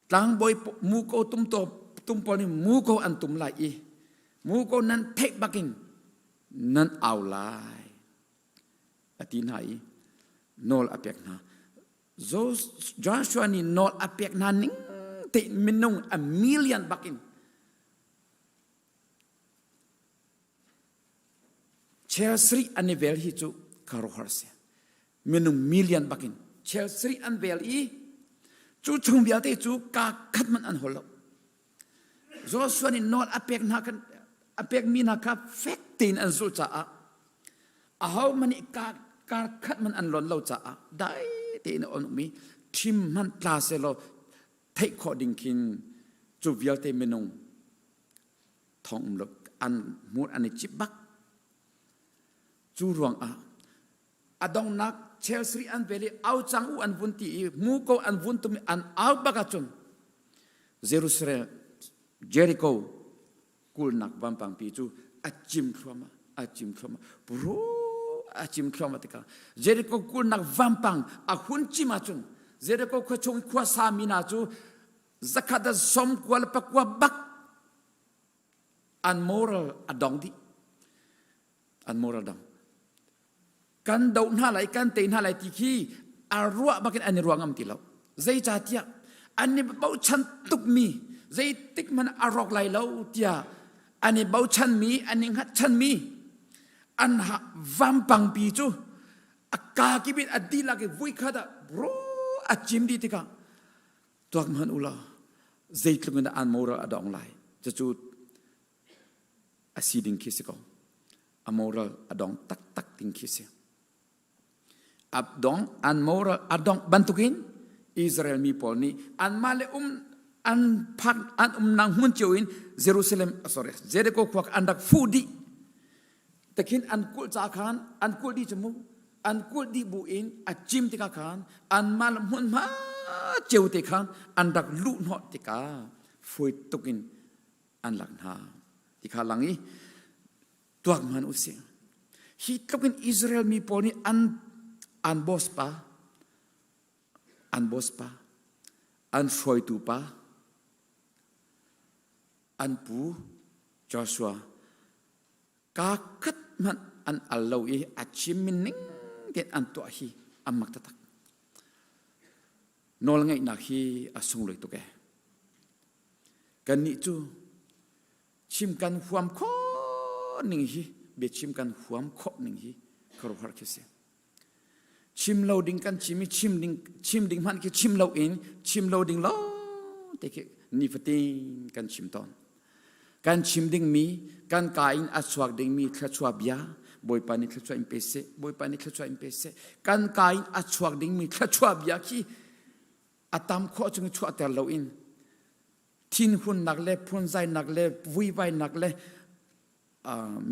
tlangbawi muko tum to tum pawl nih muko an tum lai i muko nan theih bakin nan au lai a ti hna i nawl a pek hna. Joshua nih nawl a pek hna ning tein minung a million bakin chel sarih an i vel hi cu khuaruahhar a si. Minung million bakin chel sarih an vel i cu chung vialte cu kaa khat hmanh an hol lo. Joshua nih nawl a pek hna kan a pekmi hna kha fek tein an zulh caah ahohmanh nih kar khat hmanh an lonh lo caah dai tein a um i ṭhim hmanh tla sehlaw theih khawh ding khin cu vialte minung thong um lo an hmur an i cip bak. Cu ruangah a donghnak. Chelsea an vel i au cang u an vun ti i muko an vun tum i an au bak ahcun Jerusalem Jericho kulnak vampangpi cu a cim thluahmah a cim thluahmah puru a cim thluahmah tikah Jericho kulnak vampang a hun cim ahcun Jericho khua chung khua sami hna cu zakhat a som kua le pakua bak an moral a dong dih an moral dong kan doh hna lai kan tei hna lai ti khi a ruah bakin an i ruah ngam ti lo zeicahtiah an i bochan tukmi zeitik hmanh a rawk lai lo tiah an i bochanmi an i hngatchanmi an vampangpi cu a kaa kip in a dihlak i vuikhat ah ro a cim dih tikah tuak hmanh u law zeitluk in an moral a dong lai cucu a si ding khi si ko a moral a dong taktak ding khi si a dong an moral a dong bantukin Israel mi pawl nih anmah le um an phak an umnak hmun cio in Jerusalem sorry Jericho khua an rak fuh dih takhin an kulh ca khan an kulh dih cu mu an kulh dih bu in a cim tikah khan anmah le hmunhma cio te khan an rak luh hnawh tikah fawi tukin an lak hna ti kha lang i tuak hman u sih hi tluk in Israel mi pawl nih an an boss pa an boss pa an hruaitu pa an pu Joshua ka khat hmanh an al lo i a chim ning tein an tuah hi an mak taktak nawlngaihnak hi a sunglawi tuk ee Kannih cu chim kan huam khawh ning hi biachim kan huam khawh ning hi khuaruahhar khi si. Chim lo ding kan chim i chim ding chim ding hmanh khi chim lo in chim lo ding lawng te khi nifatin kan chim tawn. Kan chim dingmi kan ka in a chuak dingmi thluachuah bia Bawipa nih thluachuah in pe seh Bawipa nih thluachuah in pe seh kan ka in a chuak dingmi thluachuah bia khi a tam khawh chung chuahter loin thinhunnak le phunzainak le vuivainak le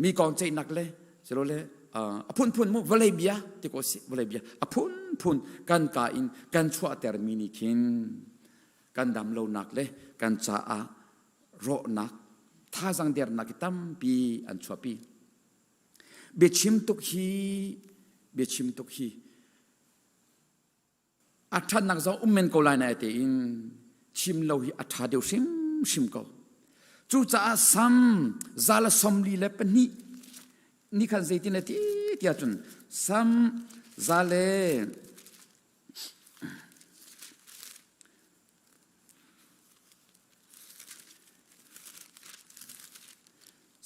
mi kong ceihnak le silole a phunphun mu vawlei bia ti ko si vawlei bia a phunphun kan ka in kan chuahter mi nih khin kan dam lonak le kan caah rawhnak thazang dernak hi tampi an chuahpi biachim tuk hi biachim tuk hi A ṭhatnak zong um men ko lai na tein chim lo hi a ṭha deuh hrimhrim ko. Cucaah Sam za le 42 ni khan zeitin a ti tiah cun Sam za le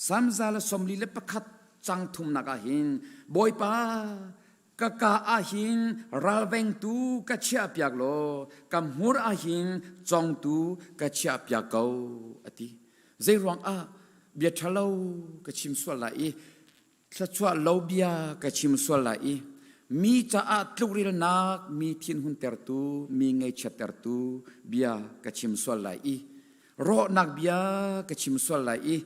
Sam 141 cang thumnak ah hin Bawipa ka ka ah hin ralvengtu ka chiahpiak law ka hmur ah hin congtu ka chiahpiak ko a ti. Zeiruang ah bia ṭhalo ka chim sual lai i thluachuah lo bia ka chim sual lai i mi caah tlukrilnak mi thinhuntertu mi ngaihchiattertu bia ka chim sual lai i rawhnak bia ka chim sual lai i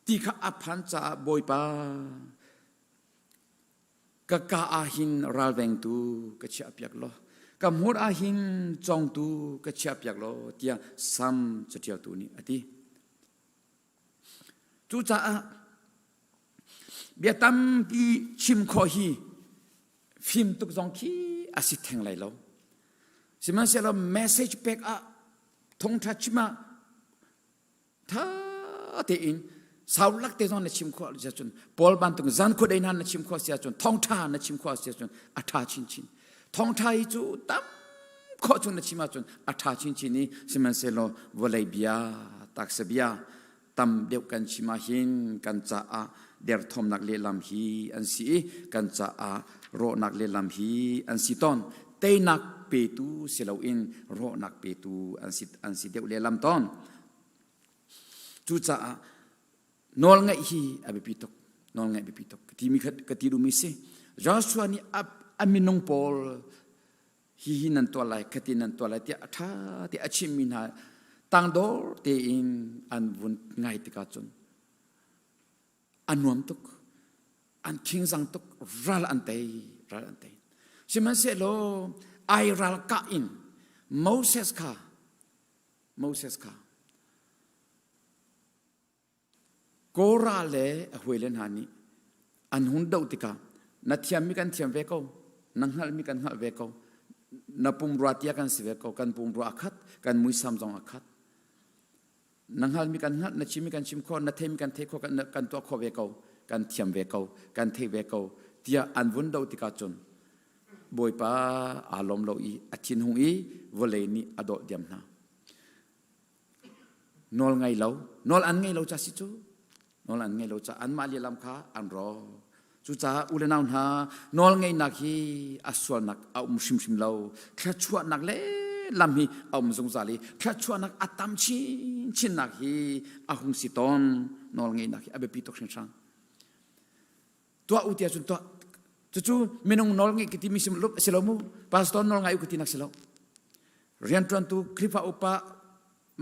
ti kha a phan caah Bawipa Ka ka ah hin ralvengtu ka chiahpiak law, ka hmur ah hin congtu ka chiahpiak law, tiah Sam caṭialtu nih a ti. Cucaah bia tampi chim khawh hi fim tuk zong khi a si theng lai lo. Sihmanhsehlaw message pek ah thawngṭha chim ah tha tein sau lak te zong na chim khawh si ahcun Paul bantuk zan khua dei hna na chim khawh si ahcun thawngtha na chim khawh si ahcun a tha chinchin thawngtha hi cu tam khawh chung na chim ahcun a tha chinchin i sihmanhsehlaw vawlei bia taksa bia tam deuh kan chim ahhin kan caah derthawmnak lehlam hi an si i kan caah rawhnak lehlam hi an si tawn teinak petu si loin rawhnak petu an si an si deuh lehlam tawn Cucaah nawlngaih hi a biapi tuk. Nawlngaih biapi tuk. Ka timi kha ka ti duhmi si. Joshua nih a minung pawl hi hi nan tuah lai, khati nan tuah lai tiah a ṭha te a chimmi hna tangdor tein an vun ngai tikah cun a nuam tuk. An khingzang tuk. Ral an tei. Ral an tei. Sihmanhsehlaw ai ralkah in Moses kha Moses kha Korah le a hawile hna nih an hun doh tikah na thiammi kan thiam ve ko, na hngalhmi kan hngalh ve ko, na pumrua tia kan si ve ko, kan pumrua a khat, kan muisam zong a khat. Na hngalmi kan hngalh, na chimmi kan chim khawh, na theimi kan theih khawh, kan, kan tuah khawh ve ko, kan thiam ve ko, kan thei ve ko, tiah an vun doh tikah cun Bawipa aa lawm lo i a thinhung i vawlei nih a dawh diam hna. Nawl ngei lo, nawl an ngei lo ca si cu. Nawl an ngei lo ca anmah lehlam kha an rawk. Cucaah u le nau hna, nawl ngeihnak hi a sualnak a um hrimhrim lo. Thluachuahnak le lam hi a um zungzal i thluachuahnak a tam chinchinnak hi a hung si tawn. Nawl ngeihnak hi a biapi tuk hringhran. Tuah u tiah cun tuah. Cucu minung nawl ngeih ka timi si lo mu. Pastor nawl ngai u ka ti nak si lo. Rianṭuantu Khrihfa upa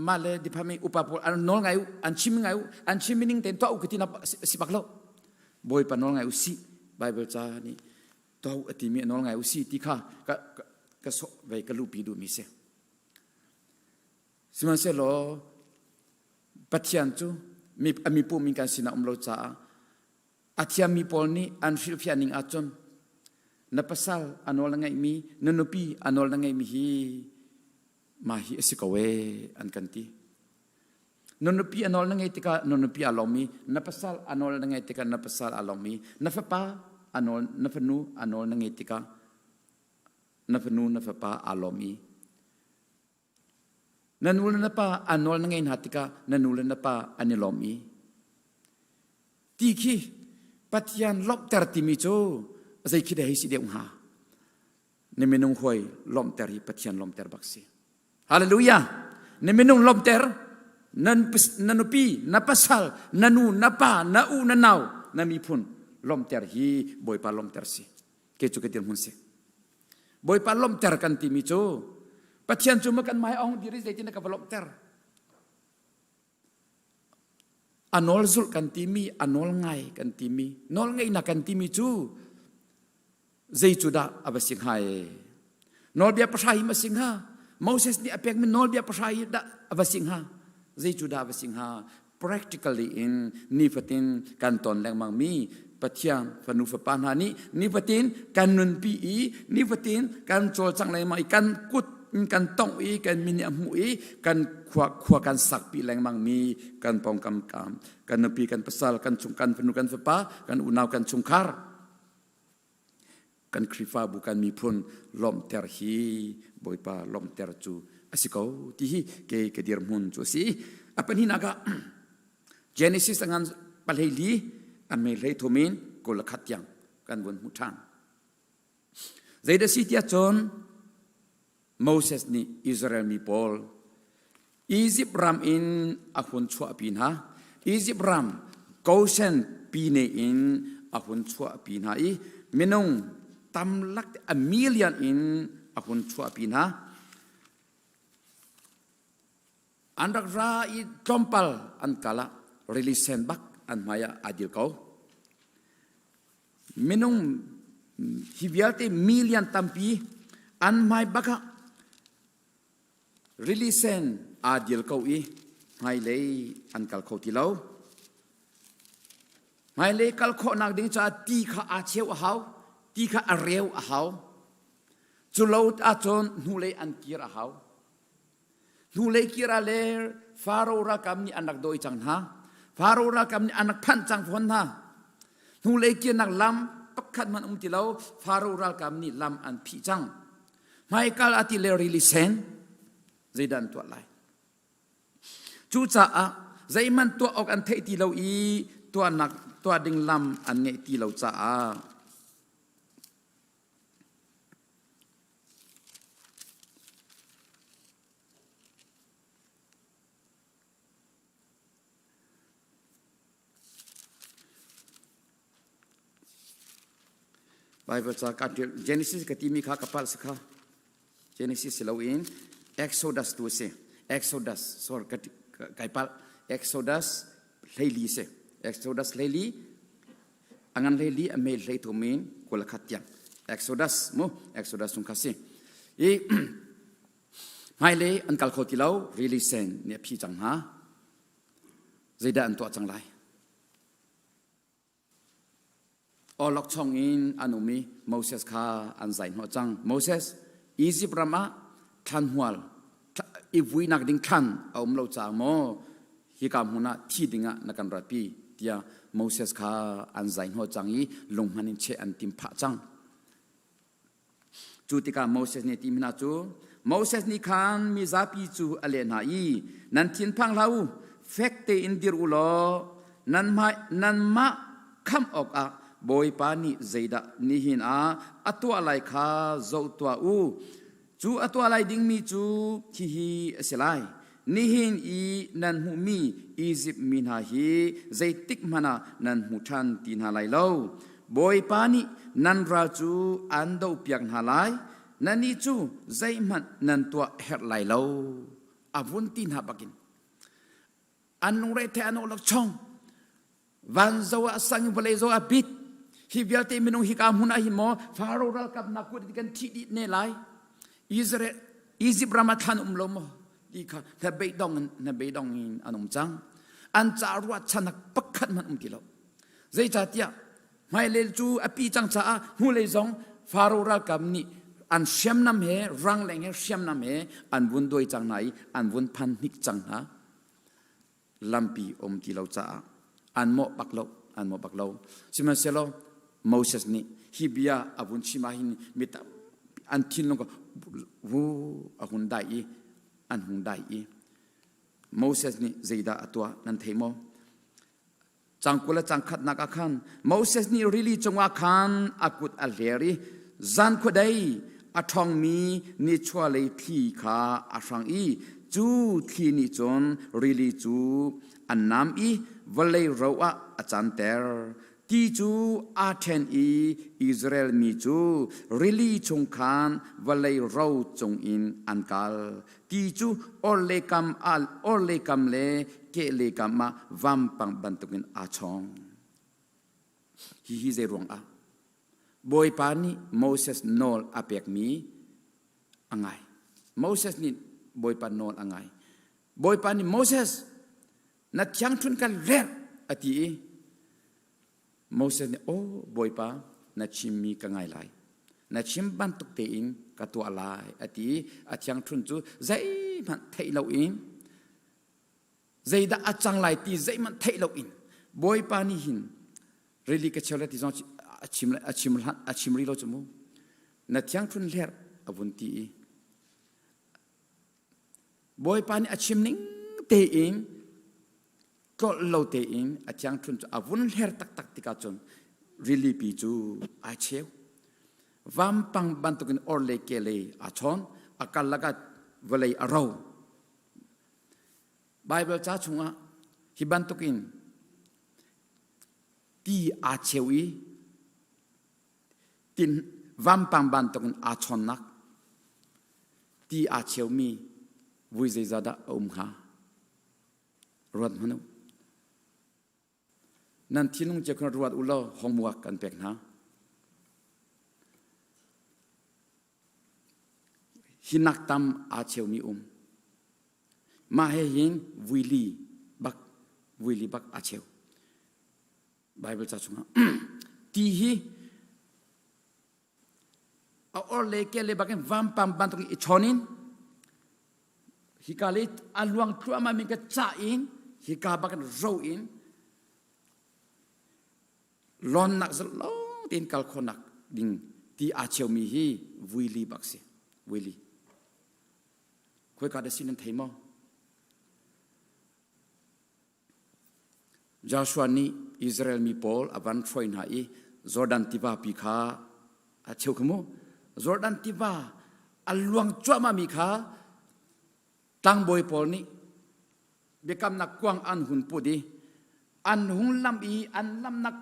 mah le department upa pawl an nawl ngai u, an chim ngai u, an chim ning tein tuah u ka ti nak si bak lo. Bawipa nawl ngai u si. Bible ca nih tuah u a timi nawl ngai u si ti kha ka ka ka sawh ve ka luhpi duhmi si. Sihmanhsehlaw Pathian cu mi a mipu min kan sinah um lo caah A thiammi pawl nih an hrilhfiah ning ahcun na pasal a nawl na ngeihmi, na nupi a nawl na ngeihmi hi mah hi a si ko ee an kan ti. Na nupi a nawl na ngeih tikah na nupi aa lawm i na pasal a nawl na ngeih tikah na pasal aa lawm i na fapa a nawl na fanu a nawl na ngeih tikah na fanu na fapa aa lawm i Na nu le na pa an nawl na ngei hna tikah na nu le na pa an i lawm i ti khi Pathian lawmhter timi cu zei khi dah hei si deuh hnga? Na minung hawi lawmhter hi Pathian lawmhter bak si. Hallelujah! Na minung lawmhter, na, na nupi, na pasal, na nu, na pa, na u, na nau, na miphun lawmhter hi Bawipa lawmhter si. Kei cu ka dirhmun si. Bawipa lawmhter kan timi cu Pathian cu ma kan hmai ong dir i zeitin ka va lawmhter? A nawl zulh kan timi, a nawl ngai kan timi, nawl ngeihnak kan timi cu zei cu dah a va si hnga e? Nawlbia pahra hi ma si hnga? Moses nih a pekmi nawlbia pahra hi dah a va si hnga? Zei cu dah a va si hnga? Practically in nifatin kan ton lengmangmi Pathian fanu fapa hna nih nifatin kan nunpi i nifatin kan cawlcang lengmang i kan kut in kan tongh i kan min nih a hmuh i kan khua khua kan sakpi lengmangmi kan pawngkam kam kan nupi kan pasal kan chung kan fanu kan fapa kan unau kan chungkhar kan Khrihfabu kan miphun lawmhter hi Bawipa lawmhter cu a si ko ti hi kei ka dirhmun cu a si. A pahnihnak ah Genesis a ngan pahlei li a me hlei thum in kul khat tiang kan vun hmu ṭhan. Zeidah si tiah cun Moses nih Israel mi pawl Izipt ram in a hun chuahpi hna. Izipt ram Goshen pine in a hun chuahpi hna i minung tamlak a million in a hun chuahpi hna. An rak ra i tlawmpal an kal ah rili sen bak an hmai ah aa dil ko. Minung hi vialte million tampi an hmai bak ah rili sen aa dil ko i hmailei an kal kho ti lo. Hmailei kal khawhnak ding caah ti kha aa cheu a hau, ti kha a reu a hau. Cu lo ahcun hnulei an kir a hau. Hnulei kir ah le Faro ralkap nih an rak dawi cang hna. Faro ralkap nih an rak phanh cang fawn hna. Hnulei kirnak lam pakhat hmanh um ti lo. Faro ralkap nih lam an phih cang. Hmaikal a ti le rili sen zeidah an tuah lai? Cucaah zeihmanh tuah awk an theih ti lo i tuahnak tuah ding lam an ngeih ti lo caah Bible ca ka Genesis ka timi kha ka palh si kha. Genesis si loin Exodus tu a si. Exodus sorry ka kai palh. Exodus hleili si. Exodus hleili a ngan hleili a mel hlei thum in kul khat tiang. Exodus mu Exodus chung kha si. I hmailei an kal kho ti lo rili sen nih a phi cang hna. Zeidah an tuah cang lai? Awlokchong in an um i Moses kha an zai hnawh cang. Moses, Izipt ram ah thlan hmual i vuinak ding thlan a um lo caah maw hika hmun ah thi dingah na kan ratpi tiah Moses kha an zai hnawh cang i lunghman in cheh an tim phah cang. Cu tikah Moses nih ti hna cu Moses nih khan mizapi cu a leh hna i nan thinphang hlah u fek tein dir u law nanmah khamh awkah Bawipa nih zeidah nihin ah a tuah lai kha zoh tuah u. Cu a tuah lai dingmi cu hihi a si lai. Nihin i nan hmuhmi Izipt mi hna hi zeitik hmanh ah nan hmu ṭhan ti hna lai lo. Bawipa nih nan ral cu aan dohpiak hna lai. Nannih cu zeihmanh nan tuah herh lai lo. A vun ti hna bakin an lungre the an awlok chong van zo ah sang vawlei zo ah bit hi vialte minung hika hmun ah hin maw Faro ralkap hna kut kan thi dih ne lai Israel Egypt ram ah thlan um lo maw ti kha na beidong in na beidong in an um cang an ca ruahchannak pakhat hmanh um ti lo zeicahtiah hmailei cu a pi cang caah hnulei zong Faro ralkap nih an hriamnam he rangleng he hriamnam he an vun duai cang hna i an vun phan hnik cang hna lampi um ti lo caah an mawh bak lo an mawh bak lo sihmanhsehlaw Moses nih hi bia a vun chim ah hin mi tampi an thinlung wu a hun dai i an hung dai i Moses nih zeidah a tuah nan thei maw Cang 20 le cang khatnak ah khan Moses nih rili cungah khan a kut a hler i zan khuadei a ṭhawngmi nichuahlei thli kha a hrang i cu thli nih cun rili cu an nam i vawlei ro ah a canter. Ti cu aa ṭhen i Israel mi cu rili chung khan vawlei ro cungin an kal. Ti cu orhlei kam ah orhlei kam le kehlei kam ah vampang bantukin aa chawng. Hihi zei ruangah? Bawipa nih Moses nawl a pekmi a ngai. Moses nih Bawipa nawl a ngai. Bawipa nih Moses na thiangṭhun kan rerh a ti i Moses nih aw Bawipa na chimmi ka ngai lai na chim bantuk tein ka tuah lai a ti i a thiangṭhun cu zeihmanh theih loin zeidah a cang lai ti zeihmanh theih loin Bawipa nih hin rili ka cheu lai ti zong a chim a chim a chim rih lo cu mu na thiangṭhun hlerh a vun ti i Bawipa nih a chim ning tein tlolh lo tein a thiangṭhun cu a vun hler taktak tikah cun rilipi cu ai cheu. Vampang bantukin or le ke lei aa chawn, a karlak ah vawlei a ro. Baibal ca chungah hi bantukin ti aa cheu i tin vampang bantukin aa chawnnak ti aa cheumi vui zeizah dah a um hnga? Ruat hmanh u. Nan thinlung cio khan ruat u law homework kan pek hna. Hi nak tam aa cheumi um. Mah he hin vuili bak vuili bak aa cheu. Bible ca chungah ti hi a or le ke le bakin vampang bantuk i chawn in hika le a luang thluahmah mi ka cah in hika bakin ro in lawnnak zalong tein kal khawhnak ding ti aa cheumi hi vuili bak si vuili khoika da sin nan thei maw Joshua nih Israel mi pawl a van hruai hna i Jordan tiva pi kha a cheu kha mu. Jordan tiva a luang cuahmah mi kha tlangbawi pawl nih biakamnak kuang an hun put i an hung lam i an lamnak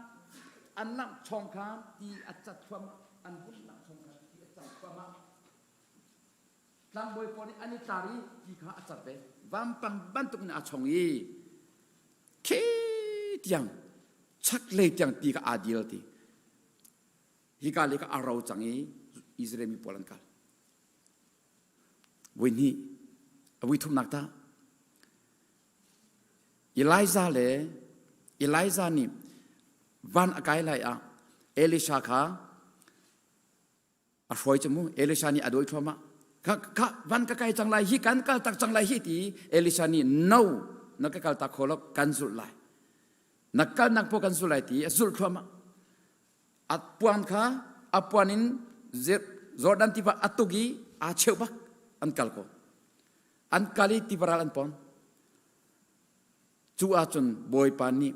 an lamh chawng kha ti a cat thluahmah an hun lamh chawng kha ti a cat thluahmah Tlangbawi pawl nih an i tlar i ti kha a cat ve. Vampang bantuk in aa chong i khi tiang chaklei tiang ti kha aa dil ti. Hika le ka a ro cang i Israel mi pawl an kal. Voi hnih, a vui thumnak tah Elijah le Elijah nih van a kai lai ah Elisha kha a hruai cu mu Elisha nih a dawi thluahmah kha kha van ka kai cang lai hi kan kal tak cang lai hi ti Elisha nih no na ka kal tak kho lo kan zulh lai na kalnak po kan zulh lai ti a zulh thluahmah a puan kha a puan in Jordan tiva a tuk i aa cheu bak an kal ko an kal i tivaral an pon Cu ahcun Bawipa nih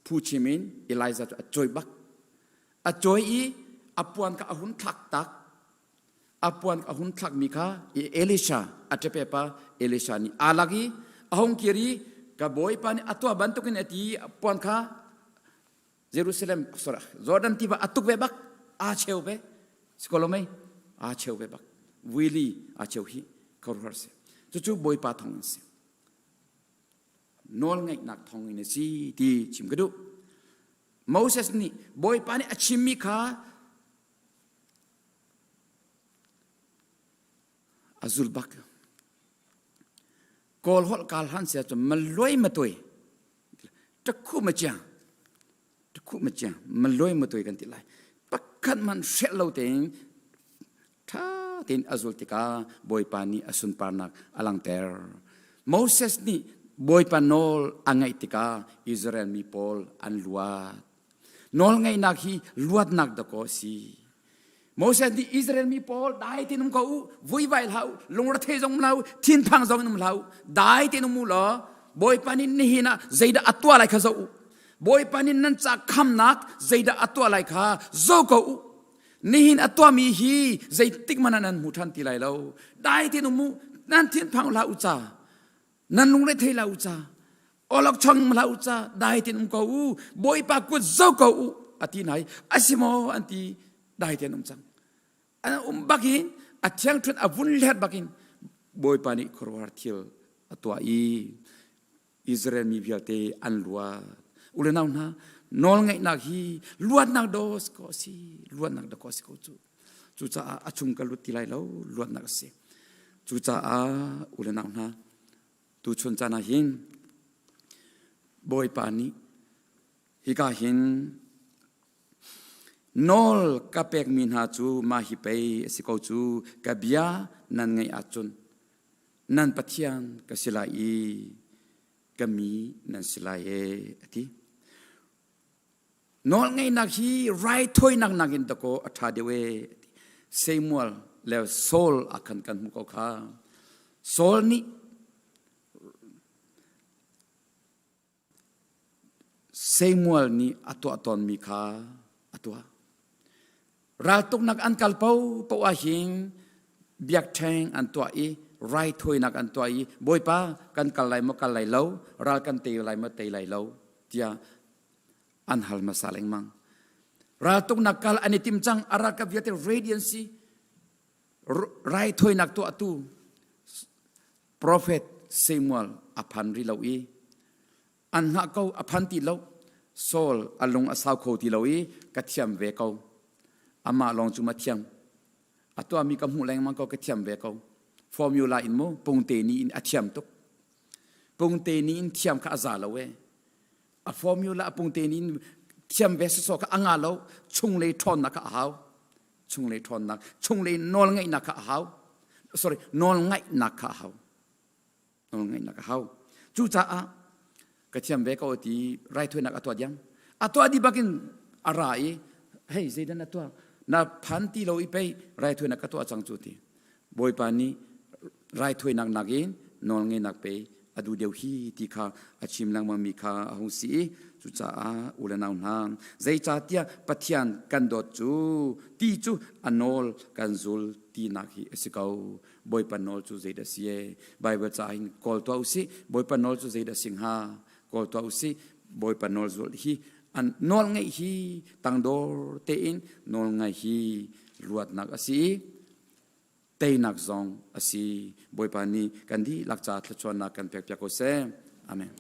phuchim in Elijah cu a cawi bak. A cawi i a puan kha a hun thlak tak. A puan a hun thlakmi kha Elisha a ṭepe pa Elisha nih aa lak i a hung kir i ka Bawipa nih a tuah bantukin a ti i a puan kha Jerusalem sorry Jordan tiva a tuk ve bak aa cheu ve sikolomei aa cheu ve bak wili aa cheu hi khuaruahhar si cucu Bawipa thawng in si nawlngaihnak thawng in a si ti chim ka duh. Moses nih Bawipa nih a chimmi kha a zul bak. Kawl holh kaal han sia cun maloi matoi takhu ma chiang takhu ma chiang maloi matoi kan ti lai pakhat man hrelh lo tein ṭha tein a zul tikah Bawipa nih a sunparnak a langhter. Moses nih Bawipa nawl a ngaih tikah Israel mi pawl an luat. Nawlngaihnak hi luatnak dakaw a si. Moses nih Israel mi pawl dai tein um ko u, vuivai hlah u, lungrethei zong um hlah u, thinphang zong in um hlah u, dai tein um u law Bawipa nih nihin ah zeidah a tuah lai kha zoh u. Bawipa nih nan ca khamnak zeidah a tuah lai kha zoh ko u. Nihin a tuahmi hi zeitik hmanh ah nan hmu ṭhan ti lai lo. Dai tein um u, nan thinphang hlah u ca, nan lungre thei hlah u ca, awlokchong hlah u ca, dai tein um ko u, Bawipa kut zo ko u, a ti hna i a si maw an ti, dai tein um cang. An um bakin a thiangṭhunh a vun hler bakin Bawipa nih khuaruahhar thil a tuah i Israel mi vialte an luat. U le nau hna, nawlngaihnak hi luatnak daw si ko a si, luatnak daw ko a si ko cu. Cucaah a chung ka lut ti lai lo, luatnak a si. Cucaah u le nau hna, tuchun caan ah hin Bawipa nih hika hin nawl ka pekmi hna cu mah hi pei a si ko cu ka bia nan ngaih ahcun nan Pathian ka si lai i ka mi nan si lai e a ti. Nawlngeihnak hi raithawinak nakin dakaw a ṭha deuh e a ti. Samuel le Saul ah khan kan hmuh ko kha. Saul nih Samuel nih a tuah tawnmi kha a tuah. Raltuknak an kal paohpaoh ahhin biakṭheng an tuah i raithawinak an tuah i Bawipa kan kal lai maw kal lai lo, ral kan tei lai maw tei lai lo tiah an hal hmasa lengmang. Raltuknak kal an i tim cang, a ralkap vialte ready an si. Raithawinak tuahtu Profet Samuel a phan rih lo i an hngah ko a phan ti lo. Saul a lung a sau kho ti lo i ka thiam ve ko. Amah lawng cu ma thiam. A tuahmi ka hmuh lengmang ko ka thiam ve ko. Formula in mu pungte ni in a thiam tuk. Pungte ni in thiam kha a za lo e. A formula a pungte ni in thiam ve sawsawh kha a nga lo. Chunglei ṭhawnnak kha a hau. Chunglei ṭhawnnak, chunglei nawlngeihnak kha a hau. Sorry, nawlngaihnak kha a hau. Nawlngaihnak a hau. Cucaah ka thiam ve ko ti raithawinak a tuah diam. A tuah dih bakin a ra i hei zeidah na tuah? Na phan ti lo i pei raithawinak ka tuah cang cu ti. Bawipa nih raithawinak nakin nawlngeihnak pei a duh deuh hi ti kha a chim lengmangmi kha a hung si i cucaah u le nau hna zeicahtiah Pathian kan dawt cu ti cu a nawl kan zul tinak hi a si ko. Bawipa nawl cu zeidah a si e? Baibal caah hin kawl tuah usih. Bawipa nawl cu zeidah a si hnga? Kawl tuah usih. Bawipa nawl zulh hi an nawl ngeih hi tangdor tein nawl ngaih hi luatnak a si i teinak zong a si. Bawipa nih kan dihlak ca thluachuahnak kan pekpiak ko seh. Amen.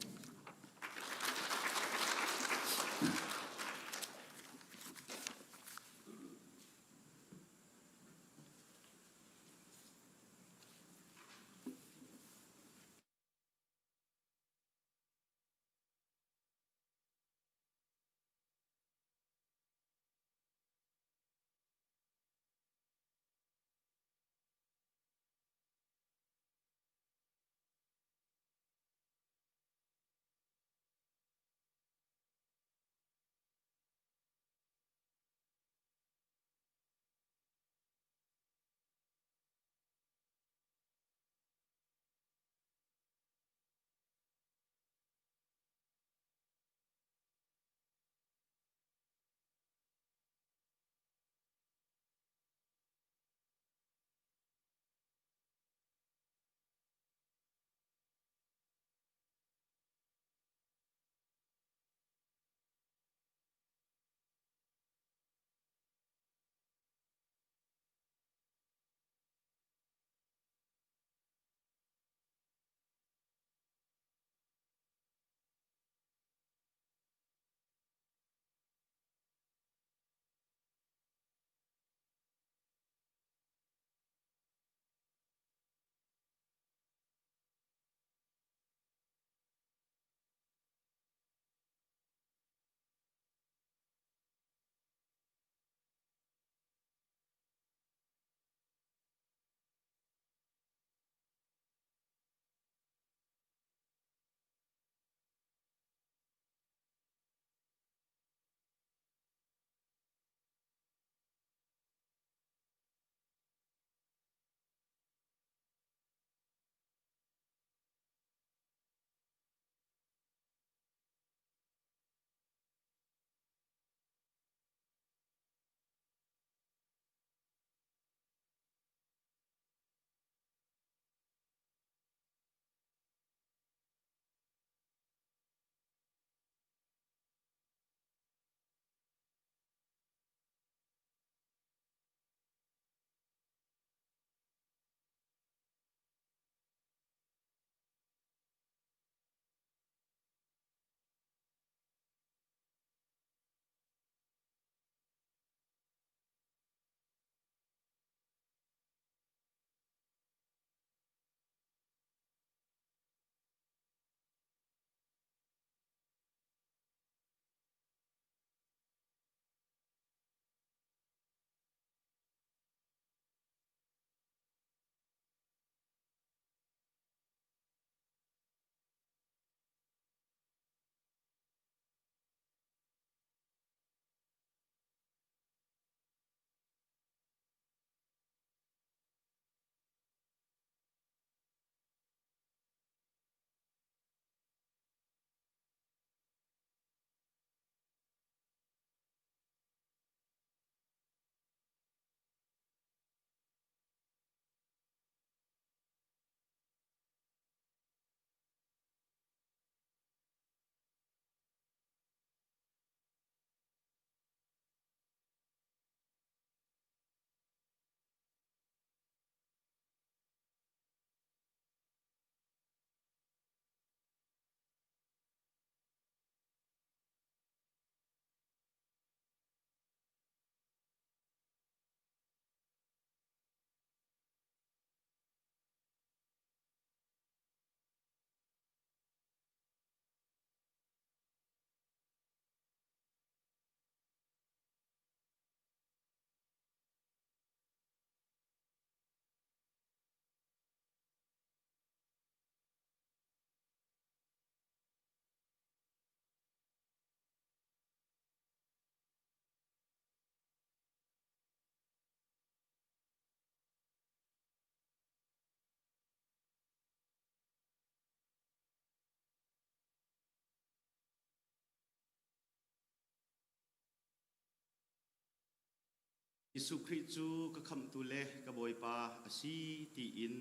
Jesuh Khrih cu ka khamhtu le ka Bawipa a si tiin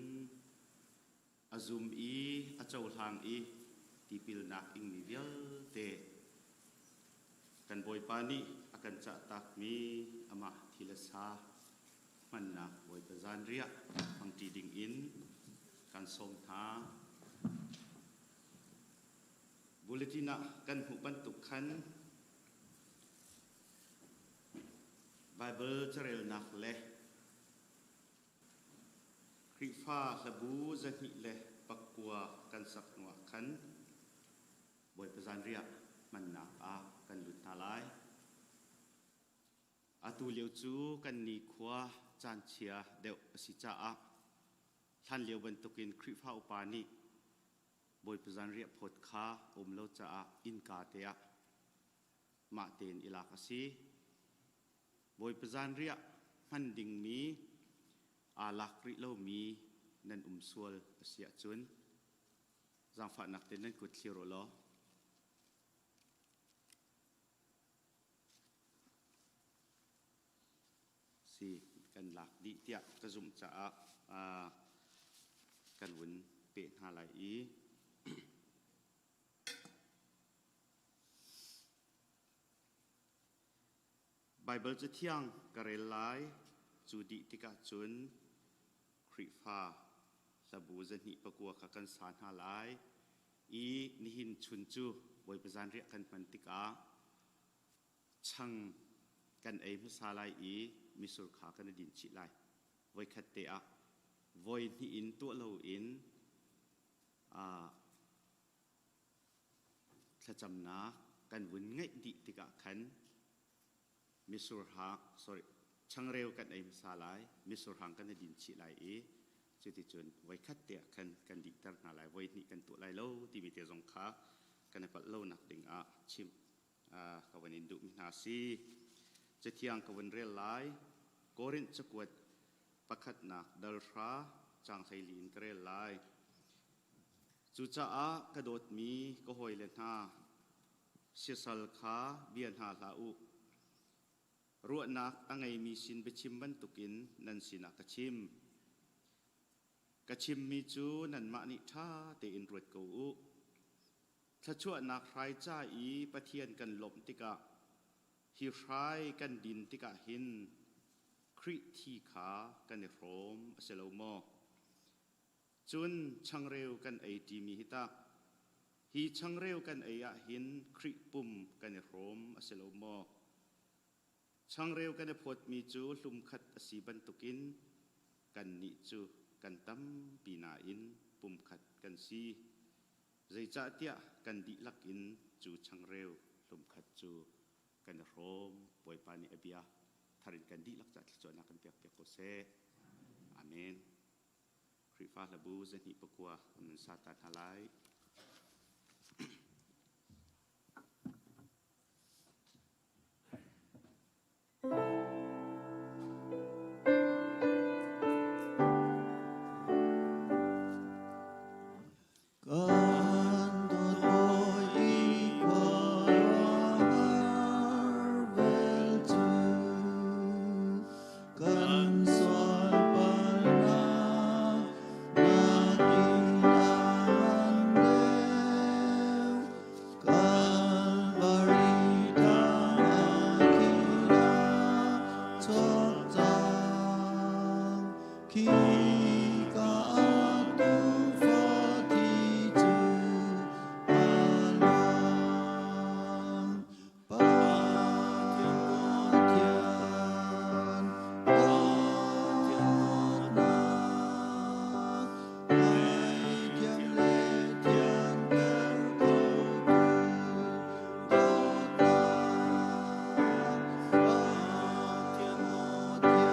a zum i a cohlang i tipilnak ingmi vialte kan Bawipa nih a kan cahtakmi amah thil a sa hmannak Bawipa zanriah hmangṭi dingin kan sawm hna. Bulletin ah kan hmuh bantuk khan Baibal carelnak le Khrihfa hlabu 209 kan sak hnuah khan Bawipa zanriah hmannak ah kan lut hna lai. Atu lio cu kan nikhua caan chia deuh a si caah hlanlio bantukin Khrihfa upa nih Bawipa zanriah phawt kha a um lo caah innka te ah mah tein i lak a si. Bawipa zanriah hman dingmi aa lak rih lomi nan um sual a si ahcun zaangfahnak tein nan kut thlir u law si kan lak dih tiah ka zumh caah kan vun peh hna lai i Baibal Cathiang ka rel lai. Cu dih tikah cun Khrihfa hlabu 209 kha kan sa hna lai i nihin chun cu Bawipa zanriah kan hman tikah chang kan ei hmasa lai i mitsur kha kan i din chih lai. Voikhat te ah voi hnih in tuah loin Thlacamnak kan vun ngeih dih tikah khan mitsur hang, sorry, changreu kan ei hmasa lai, mitsur hang kan i din chih lai i cuticun voikhat te ah khan kan dihter hna lai, voi hnih kan tuah lai lo timi te zong kha kan i palh lonak ding ah chim ka van in duhmi hna si. Cathiang ka vun rel lai. Korinth cakuat pakhatnak dal hra caang 14 in ka rel lai. Cucaah ka dawtmi ka hawile hna, siasal kha bia hna hlah u. Ruahnak a ngeimi sin biachim bantukin nan sinah ka chim. Ka chimmi cu nanmah nih ṭha tein ruat ko u. Thluachuahnak hrai ca i Pathian kan lawmh tikah hi hrai kan din tikah hin Khrih thi kha kan i hrawm a si lo maw? Cun changreu kan ei ṭimi hi tah hi changreu kan ei ah hin Khrih pum kan i hrawm a si lo maw? Changreu kan i phawtmi cu hlumkhat a si bantukin kannih cu kan tampi nain pumkhat kan si. Zeicahtiah kan dihlak in cu changreu hlumkhat cu kan i hrawm. Bawipa nih a bia thar in kan dihlak caah thluachuahnak kan pekpiak ko seh. Amen. Khrihfa hlabu 209 an sa ta hna lai. Kan dawt bawi i khuaruahhar vel cu kan sual palnak nakin a ngan deuh. Kalvari tlang ah khin a chuak cang. Khika ah tuufa thi cu a luang. Pathian dawtnak ngaihthiam le thianter khotu dawtnak Pathian dawtnak.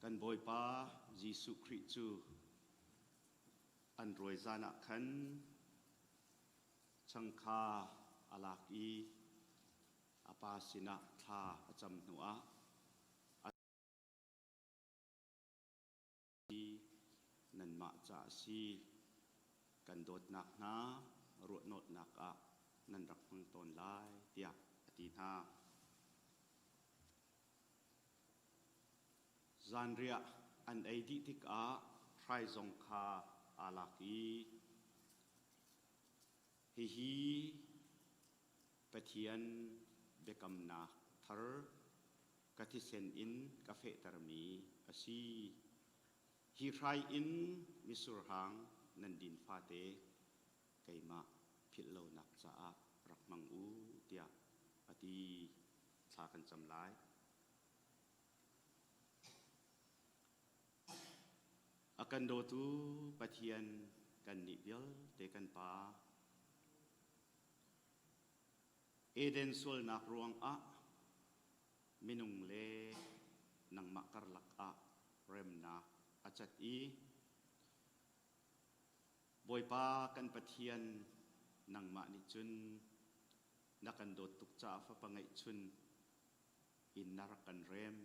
Kan Bawipa Jesuh Khrih cu an rawi zan ah khan chang kha a lak i a pa sinah thla a cam hnuah a nanmah ca a si. Kan dawtnak hna ruahnolhnak ah nan rak hmang tawn lai tiah a ti hna. Zanriah an ei dih tikah hrai zong kha aa lak i hihi Pathian biakamnak thar ka thisen in ka fehtermi a si. Hi hrai in misurhang nan din fate keimah philh lonak caah rak hmang u tiah a ti. Thla kan cam lai. A kan dawtu Pathian kannih vialte kan Pa, Eden sualnak ruangah minung le nangmah karlak ah remnak a cat i Bawipa kan Pathian nangmah nih cun na kan dawt tuk caah fapa ngeihchun in na rak kan rem.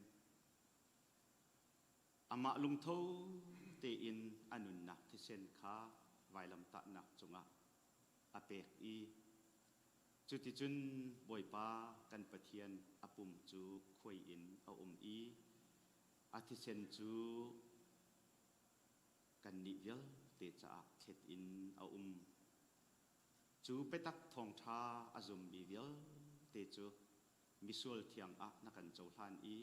Amah lungtho tein a nunnak thisen kha vailamtahnak cungah a pek i cuticun Bawipa kan Pathian a pum cu khuai in a um i a thisen cu kannih vialte caah thlet in a um. Cu biatak thawngṭha a zummi vialte cu misual thiang ah na kan cohlan i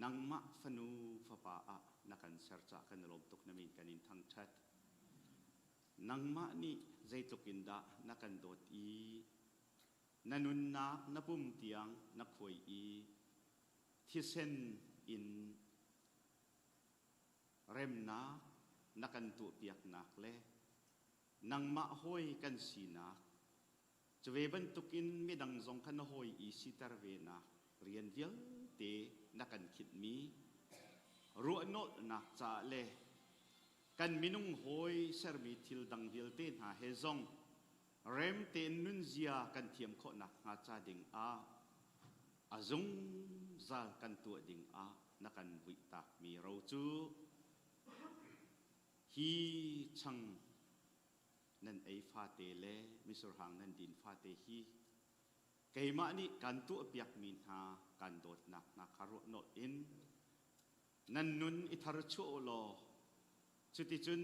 nangmah fanu fapa ah na kan ser cah kan i lawm tuk na min kan in thangṭhat. Nangmah nih zeitluk in dah na kan dawt i na nunnak na pum tiang na khuai i thisen in remnak na kan tuahpiaknak le nangmah hawi kan sinak cu ve bantukin midang zong kha na hawi i siter venak rian vialte na kan khinhmi ruahnolhnak caah le kan minung hawi sermi thil dang vialte hna he zong rem tein nunzia kan thiam khawh nakhnga ca ding ah a zungzal kan tuah ding ah na kan vuihtakmi ro cu hi chang nan ei fate le misurhang nan din fate hi keimah nih kan tuahpiakmi hna kan dawtnak hna kha ruah nolh in nan nun i thar chuah u law cuticun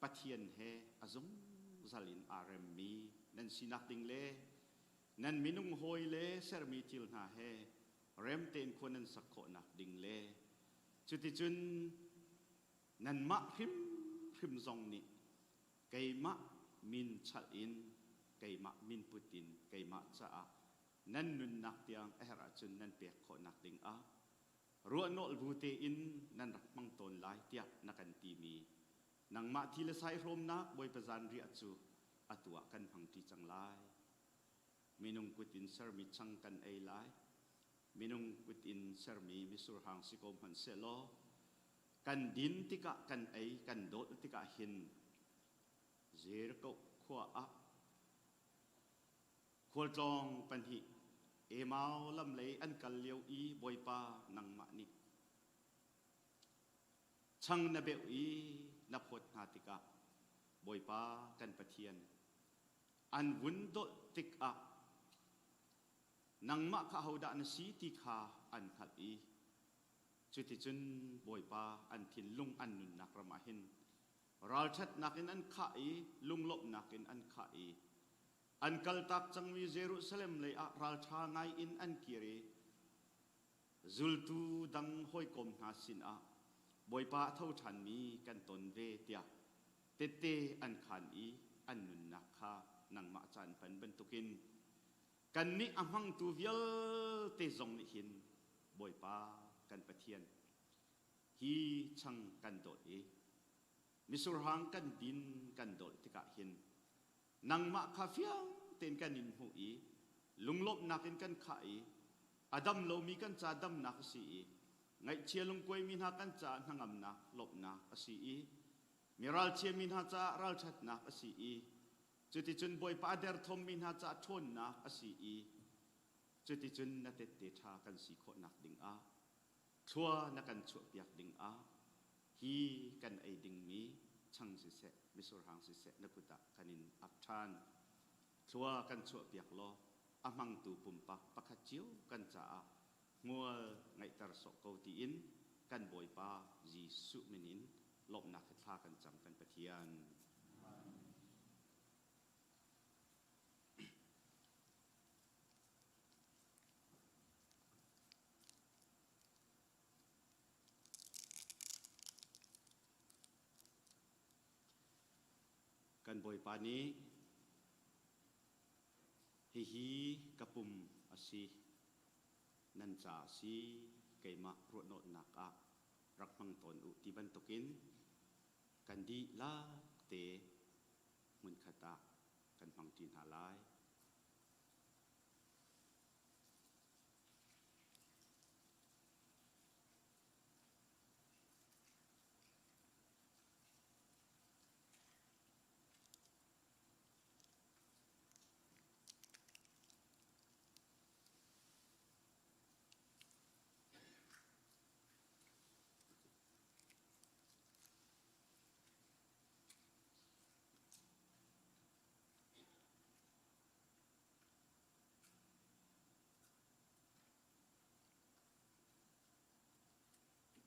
Pathian he a zungzal in aa remmi nan sinak ding le nan minung hawi le sermi thil hna he rem tein khua nan sak khawhnak ding le cuticun nanmah hrimhrim zong nih keimah min chalh in keimah min put in keimah caah nan nunnak tiang a herh ahcun nan pek khawhnak ding ah ruahnolh bu tein nan rak hmang tawn lai tiah na kan timi nangmah thi le sai hrawmnak Bawipa zanriah cu atu ah kan hmangṭi cang lai. Minung kut in sermi chang kan ei lai. Minung kut in sermi misurhang si ko hmanh sehlaw kan din tikah kan ei kan dawlh tikah hin Jericho khua ah khualtlawng pahnih Emau lam lei an kal lio i Bawipa nangmah nih chang na beuh i na phawt hna tikah Bawipa kan Pathian an vun dawlh tikah nangmah kha ahodah na si ti kha an hngalh i cuticun Bawipa an thinlung an nunnak ram ah hin ralṭhatnak in an khah i lunglawmhnak in an khah i an kaltak cangmi Jerusalem lei ah ralṭha ngai in an kir i zultu dang hawikom hna sinah Bawipa a tho ṭhanmi kan ton ve tiah tette an khaan i an nunnak kha nangmah caan pan bantukin kannih a hmangtu vialte zong nih hin Bawipa kan Pathian hi chang kan dawt i misurhang kan din kan dawlh tikah hin nangmah kha fiang tein kan in hmuh i lunglawmhnak in kan khah i a dam lomi kan ca damnak a si i. Ngaihchia lungkuaimi hna kan caah hnangamnak, lawmhnak a si i mi ralchiami hna caah ralṭhatnak a si i cuticun Bawipa a derthawmmi hna caah ṭhawnnak a si i cuticun na tette ṭha kan si khawhnak dingah thlua na kan chuahpiak dingah hi kan ei dingmi chang siseh misurhang siseh na kut ah kan in ap ṭhan. Thlua kan chuahpiak law a hmangtu pumpak pakhat cio kan caah hmual ngeihter sawh ko tiin kan Bawipa Jesuh min in lawmhnak he thla kan cam kan Pathian. Kan Bawipa nih hihi ka pum a si, nan ca a si, keimah ruahnolhnak ah rak hmang tawn u ti bantukin kan dihlak te hmunkhat ah kan hmangṭi hna lai.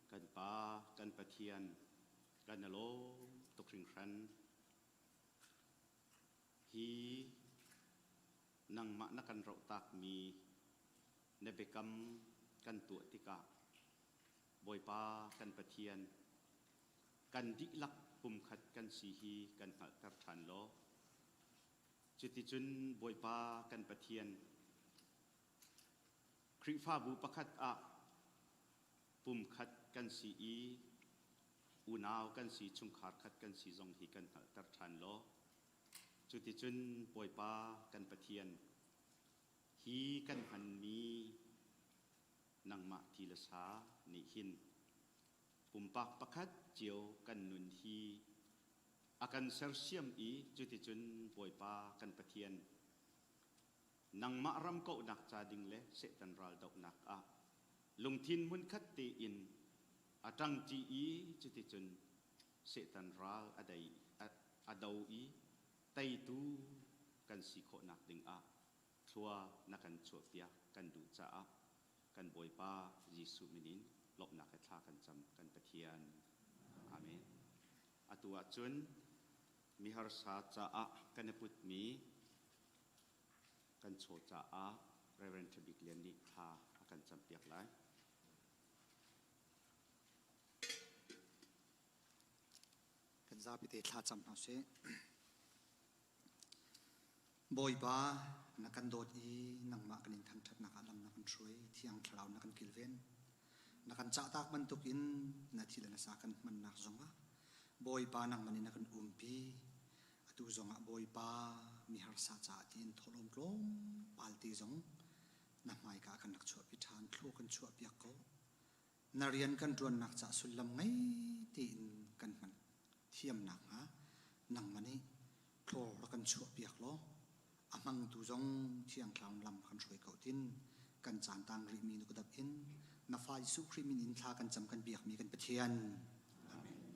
Kan Pa, kan Pathian, kan i lawm tuk hringhran. Hi nangmah na kan rohtakmi na biakam kan tuah tikah Bawipa kan Pathian, kan dihlak pumkhat kan si hi kan hngalhter ṭhan law, cuticun Bawipa kan Pathian, Khrihfabu pakhat ah pumkhat kan si i unau kan si, chungkhar khat kan si zong hi kan hngalhter ṭhan law, cuticun Bawipa kan Pathian, hi kan hmanmi nangmah ti le sa nih hin pumpak pakhat cio kan nun hi a kan sersiam i cuticun Bawipa kan Pathian nangmah ram kauhnak ca ding le Satan ral dohnak ah lungthin hmunkhat tein a ṭangṭi i cuticun Satan ral a dei a do i teitu kan si khawhnak dingah thlua na kan chuahpiak kan duh caah kan Bawipa Jesuh min in lawmhnak he thla kan cam kan Pathian. Amen. Atu ahcun miharsa caah kan i putmi kan chaw caah Reverend Ṭhabik Lian nih thla a kan campiak lai. Kan zapi te thla cam hna sih. Bawipa, na kan dawt i nangmah kan in thangṭhatnak ah lam na kan hruai, Thiang Thlarau na kan kilven. Na kan cahtak bantukin na thi le na sa kan hmannak zongah Bawipa nangmah nih na kan umpi. Atu zongah Bawipa mi harsa caah tiin thawhlawm tlawmpal te zong na hmaika ah kan rak chuahpi ṭhan, thlua kan chuahpiak ko. Na rian kan ṭuannak caah sullam ngei tein kan hman thiam nakhnga nangmah nih thlaw rak kan chuahpiak law a hmangtu zong Thiang Thlarau lam kan hruai ko tin kan caan tang rihmi na kutap in na fa Jesuh Khrih min in thla kan cam kan biakmi kan Pathian. Amen.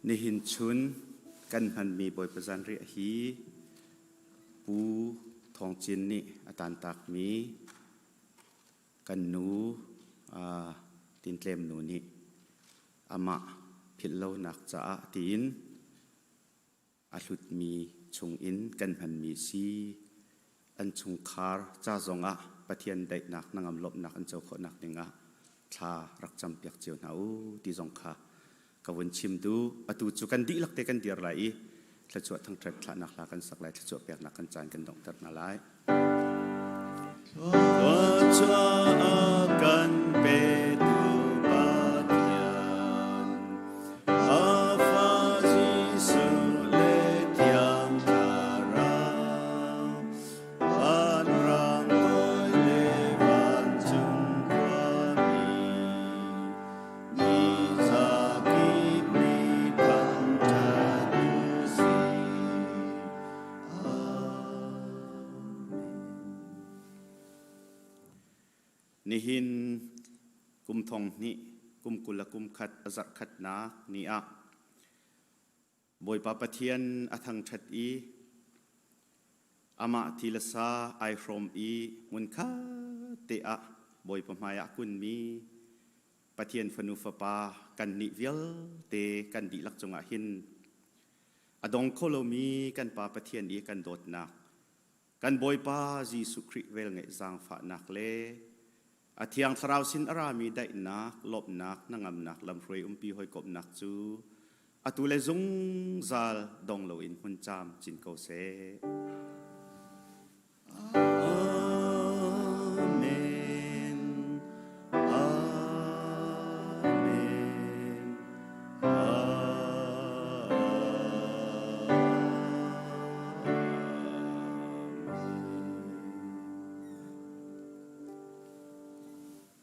Nihin chun kan hmanmi Bawipa zanriah hi Pu Thawng Cin nih a tantakmi kan nu Tintlem nu nih amah philhlonak caah tiin a hlutmi chungin kan hmanmi si. An chungkhar ca zongah Pathian daihnak hnangam lawmhnak an co khawhnak dingah thla rak campiak cio hna u ti zong kha ka vun chim duh. Atu cu kan dihlak te kan dir lai i thluachuah thangṭhat thlahnak hla kan sak lai, thluachuah peknak kan caan kan donghter hna lai. Thluachuah a kan petu Pathian, a fa Jesuh le Thiang Thlarau, vanrang toi le vancung khuami, mi zakip nih thangṭhat u sih. Nihin kum thong hnih kum 20 le kum khat a zarh khatnak ni ah Bawipa Pathian a thangṭhat i amah thi le sa ai hrawm i hmunkhat te ah Bawipa hmaiah kunmi Pathian fanu fapa kannih vialte kan dihlak cungah hin a dong kho lomi kan Pa Pathian i kan dawtnak, kan Bawipa Jesuh Khrih velngeih zaangfahnak le a Thiang Thlarau sin a rami daihnak, lawmhnak, hnangamnak, lamhruai umpi hawikomhnak cu atu le zungzal dong loin hmun caam cin ko seh. Amen. Amen.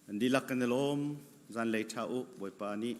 An dihlak kan i lawm. Zanlei ṭha u. Bawipa nih.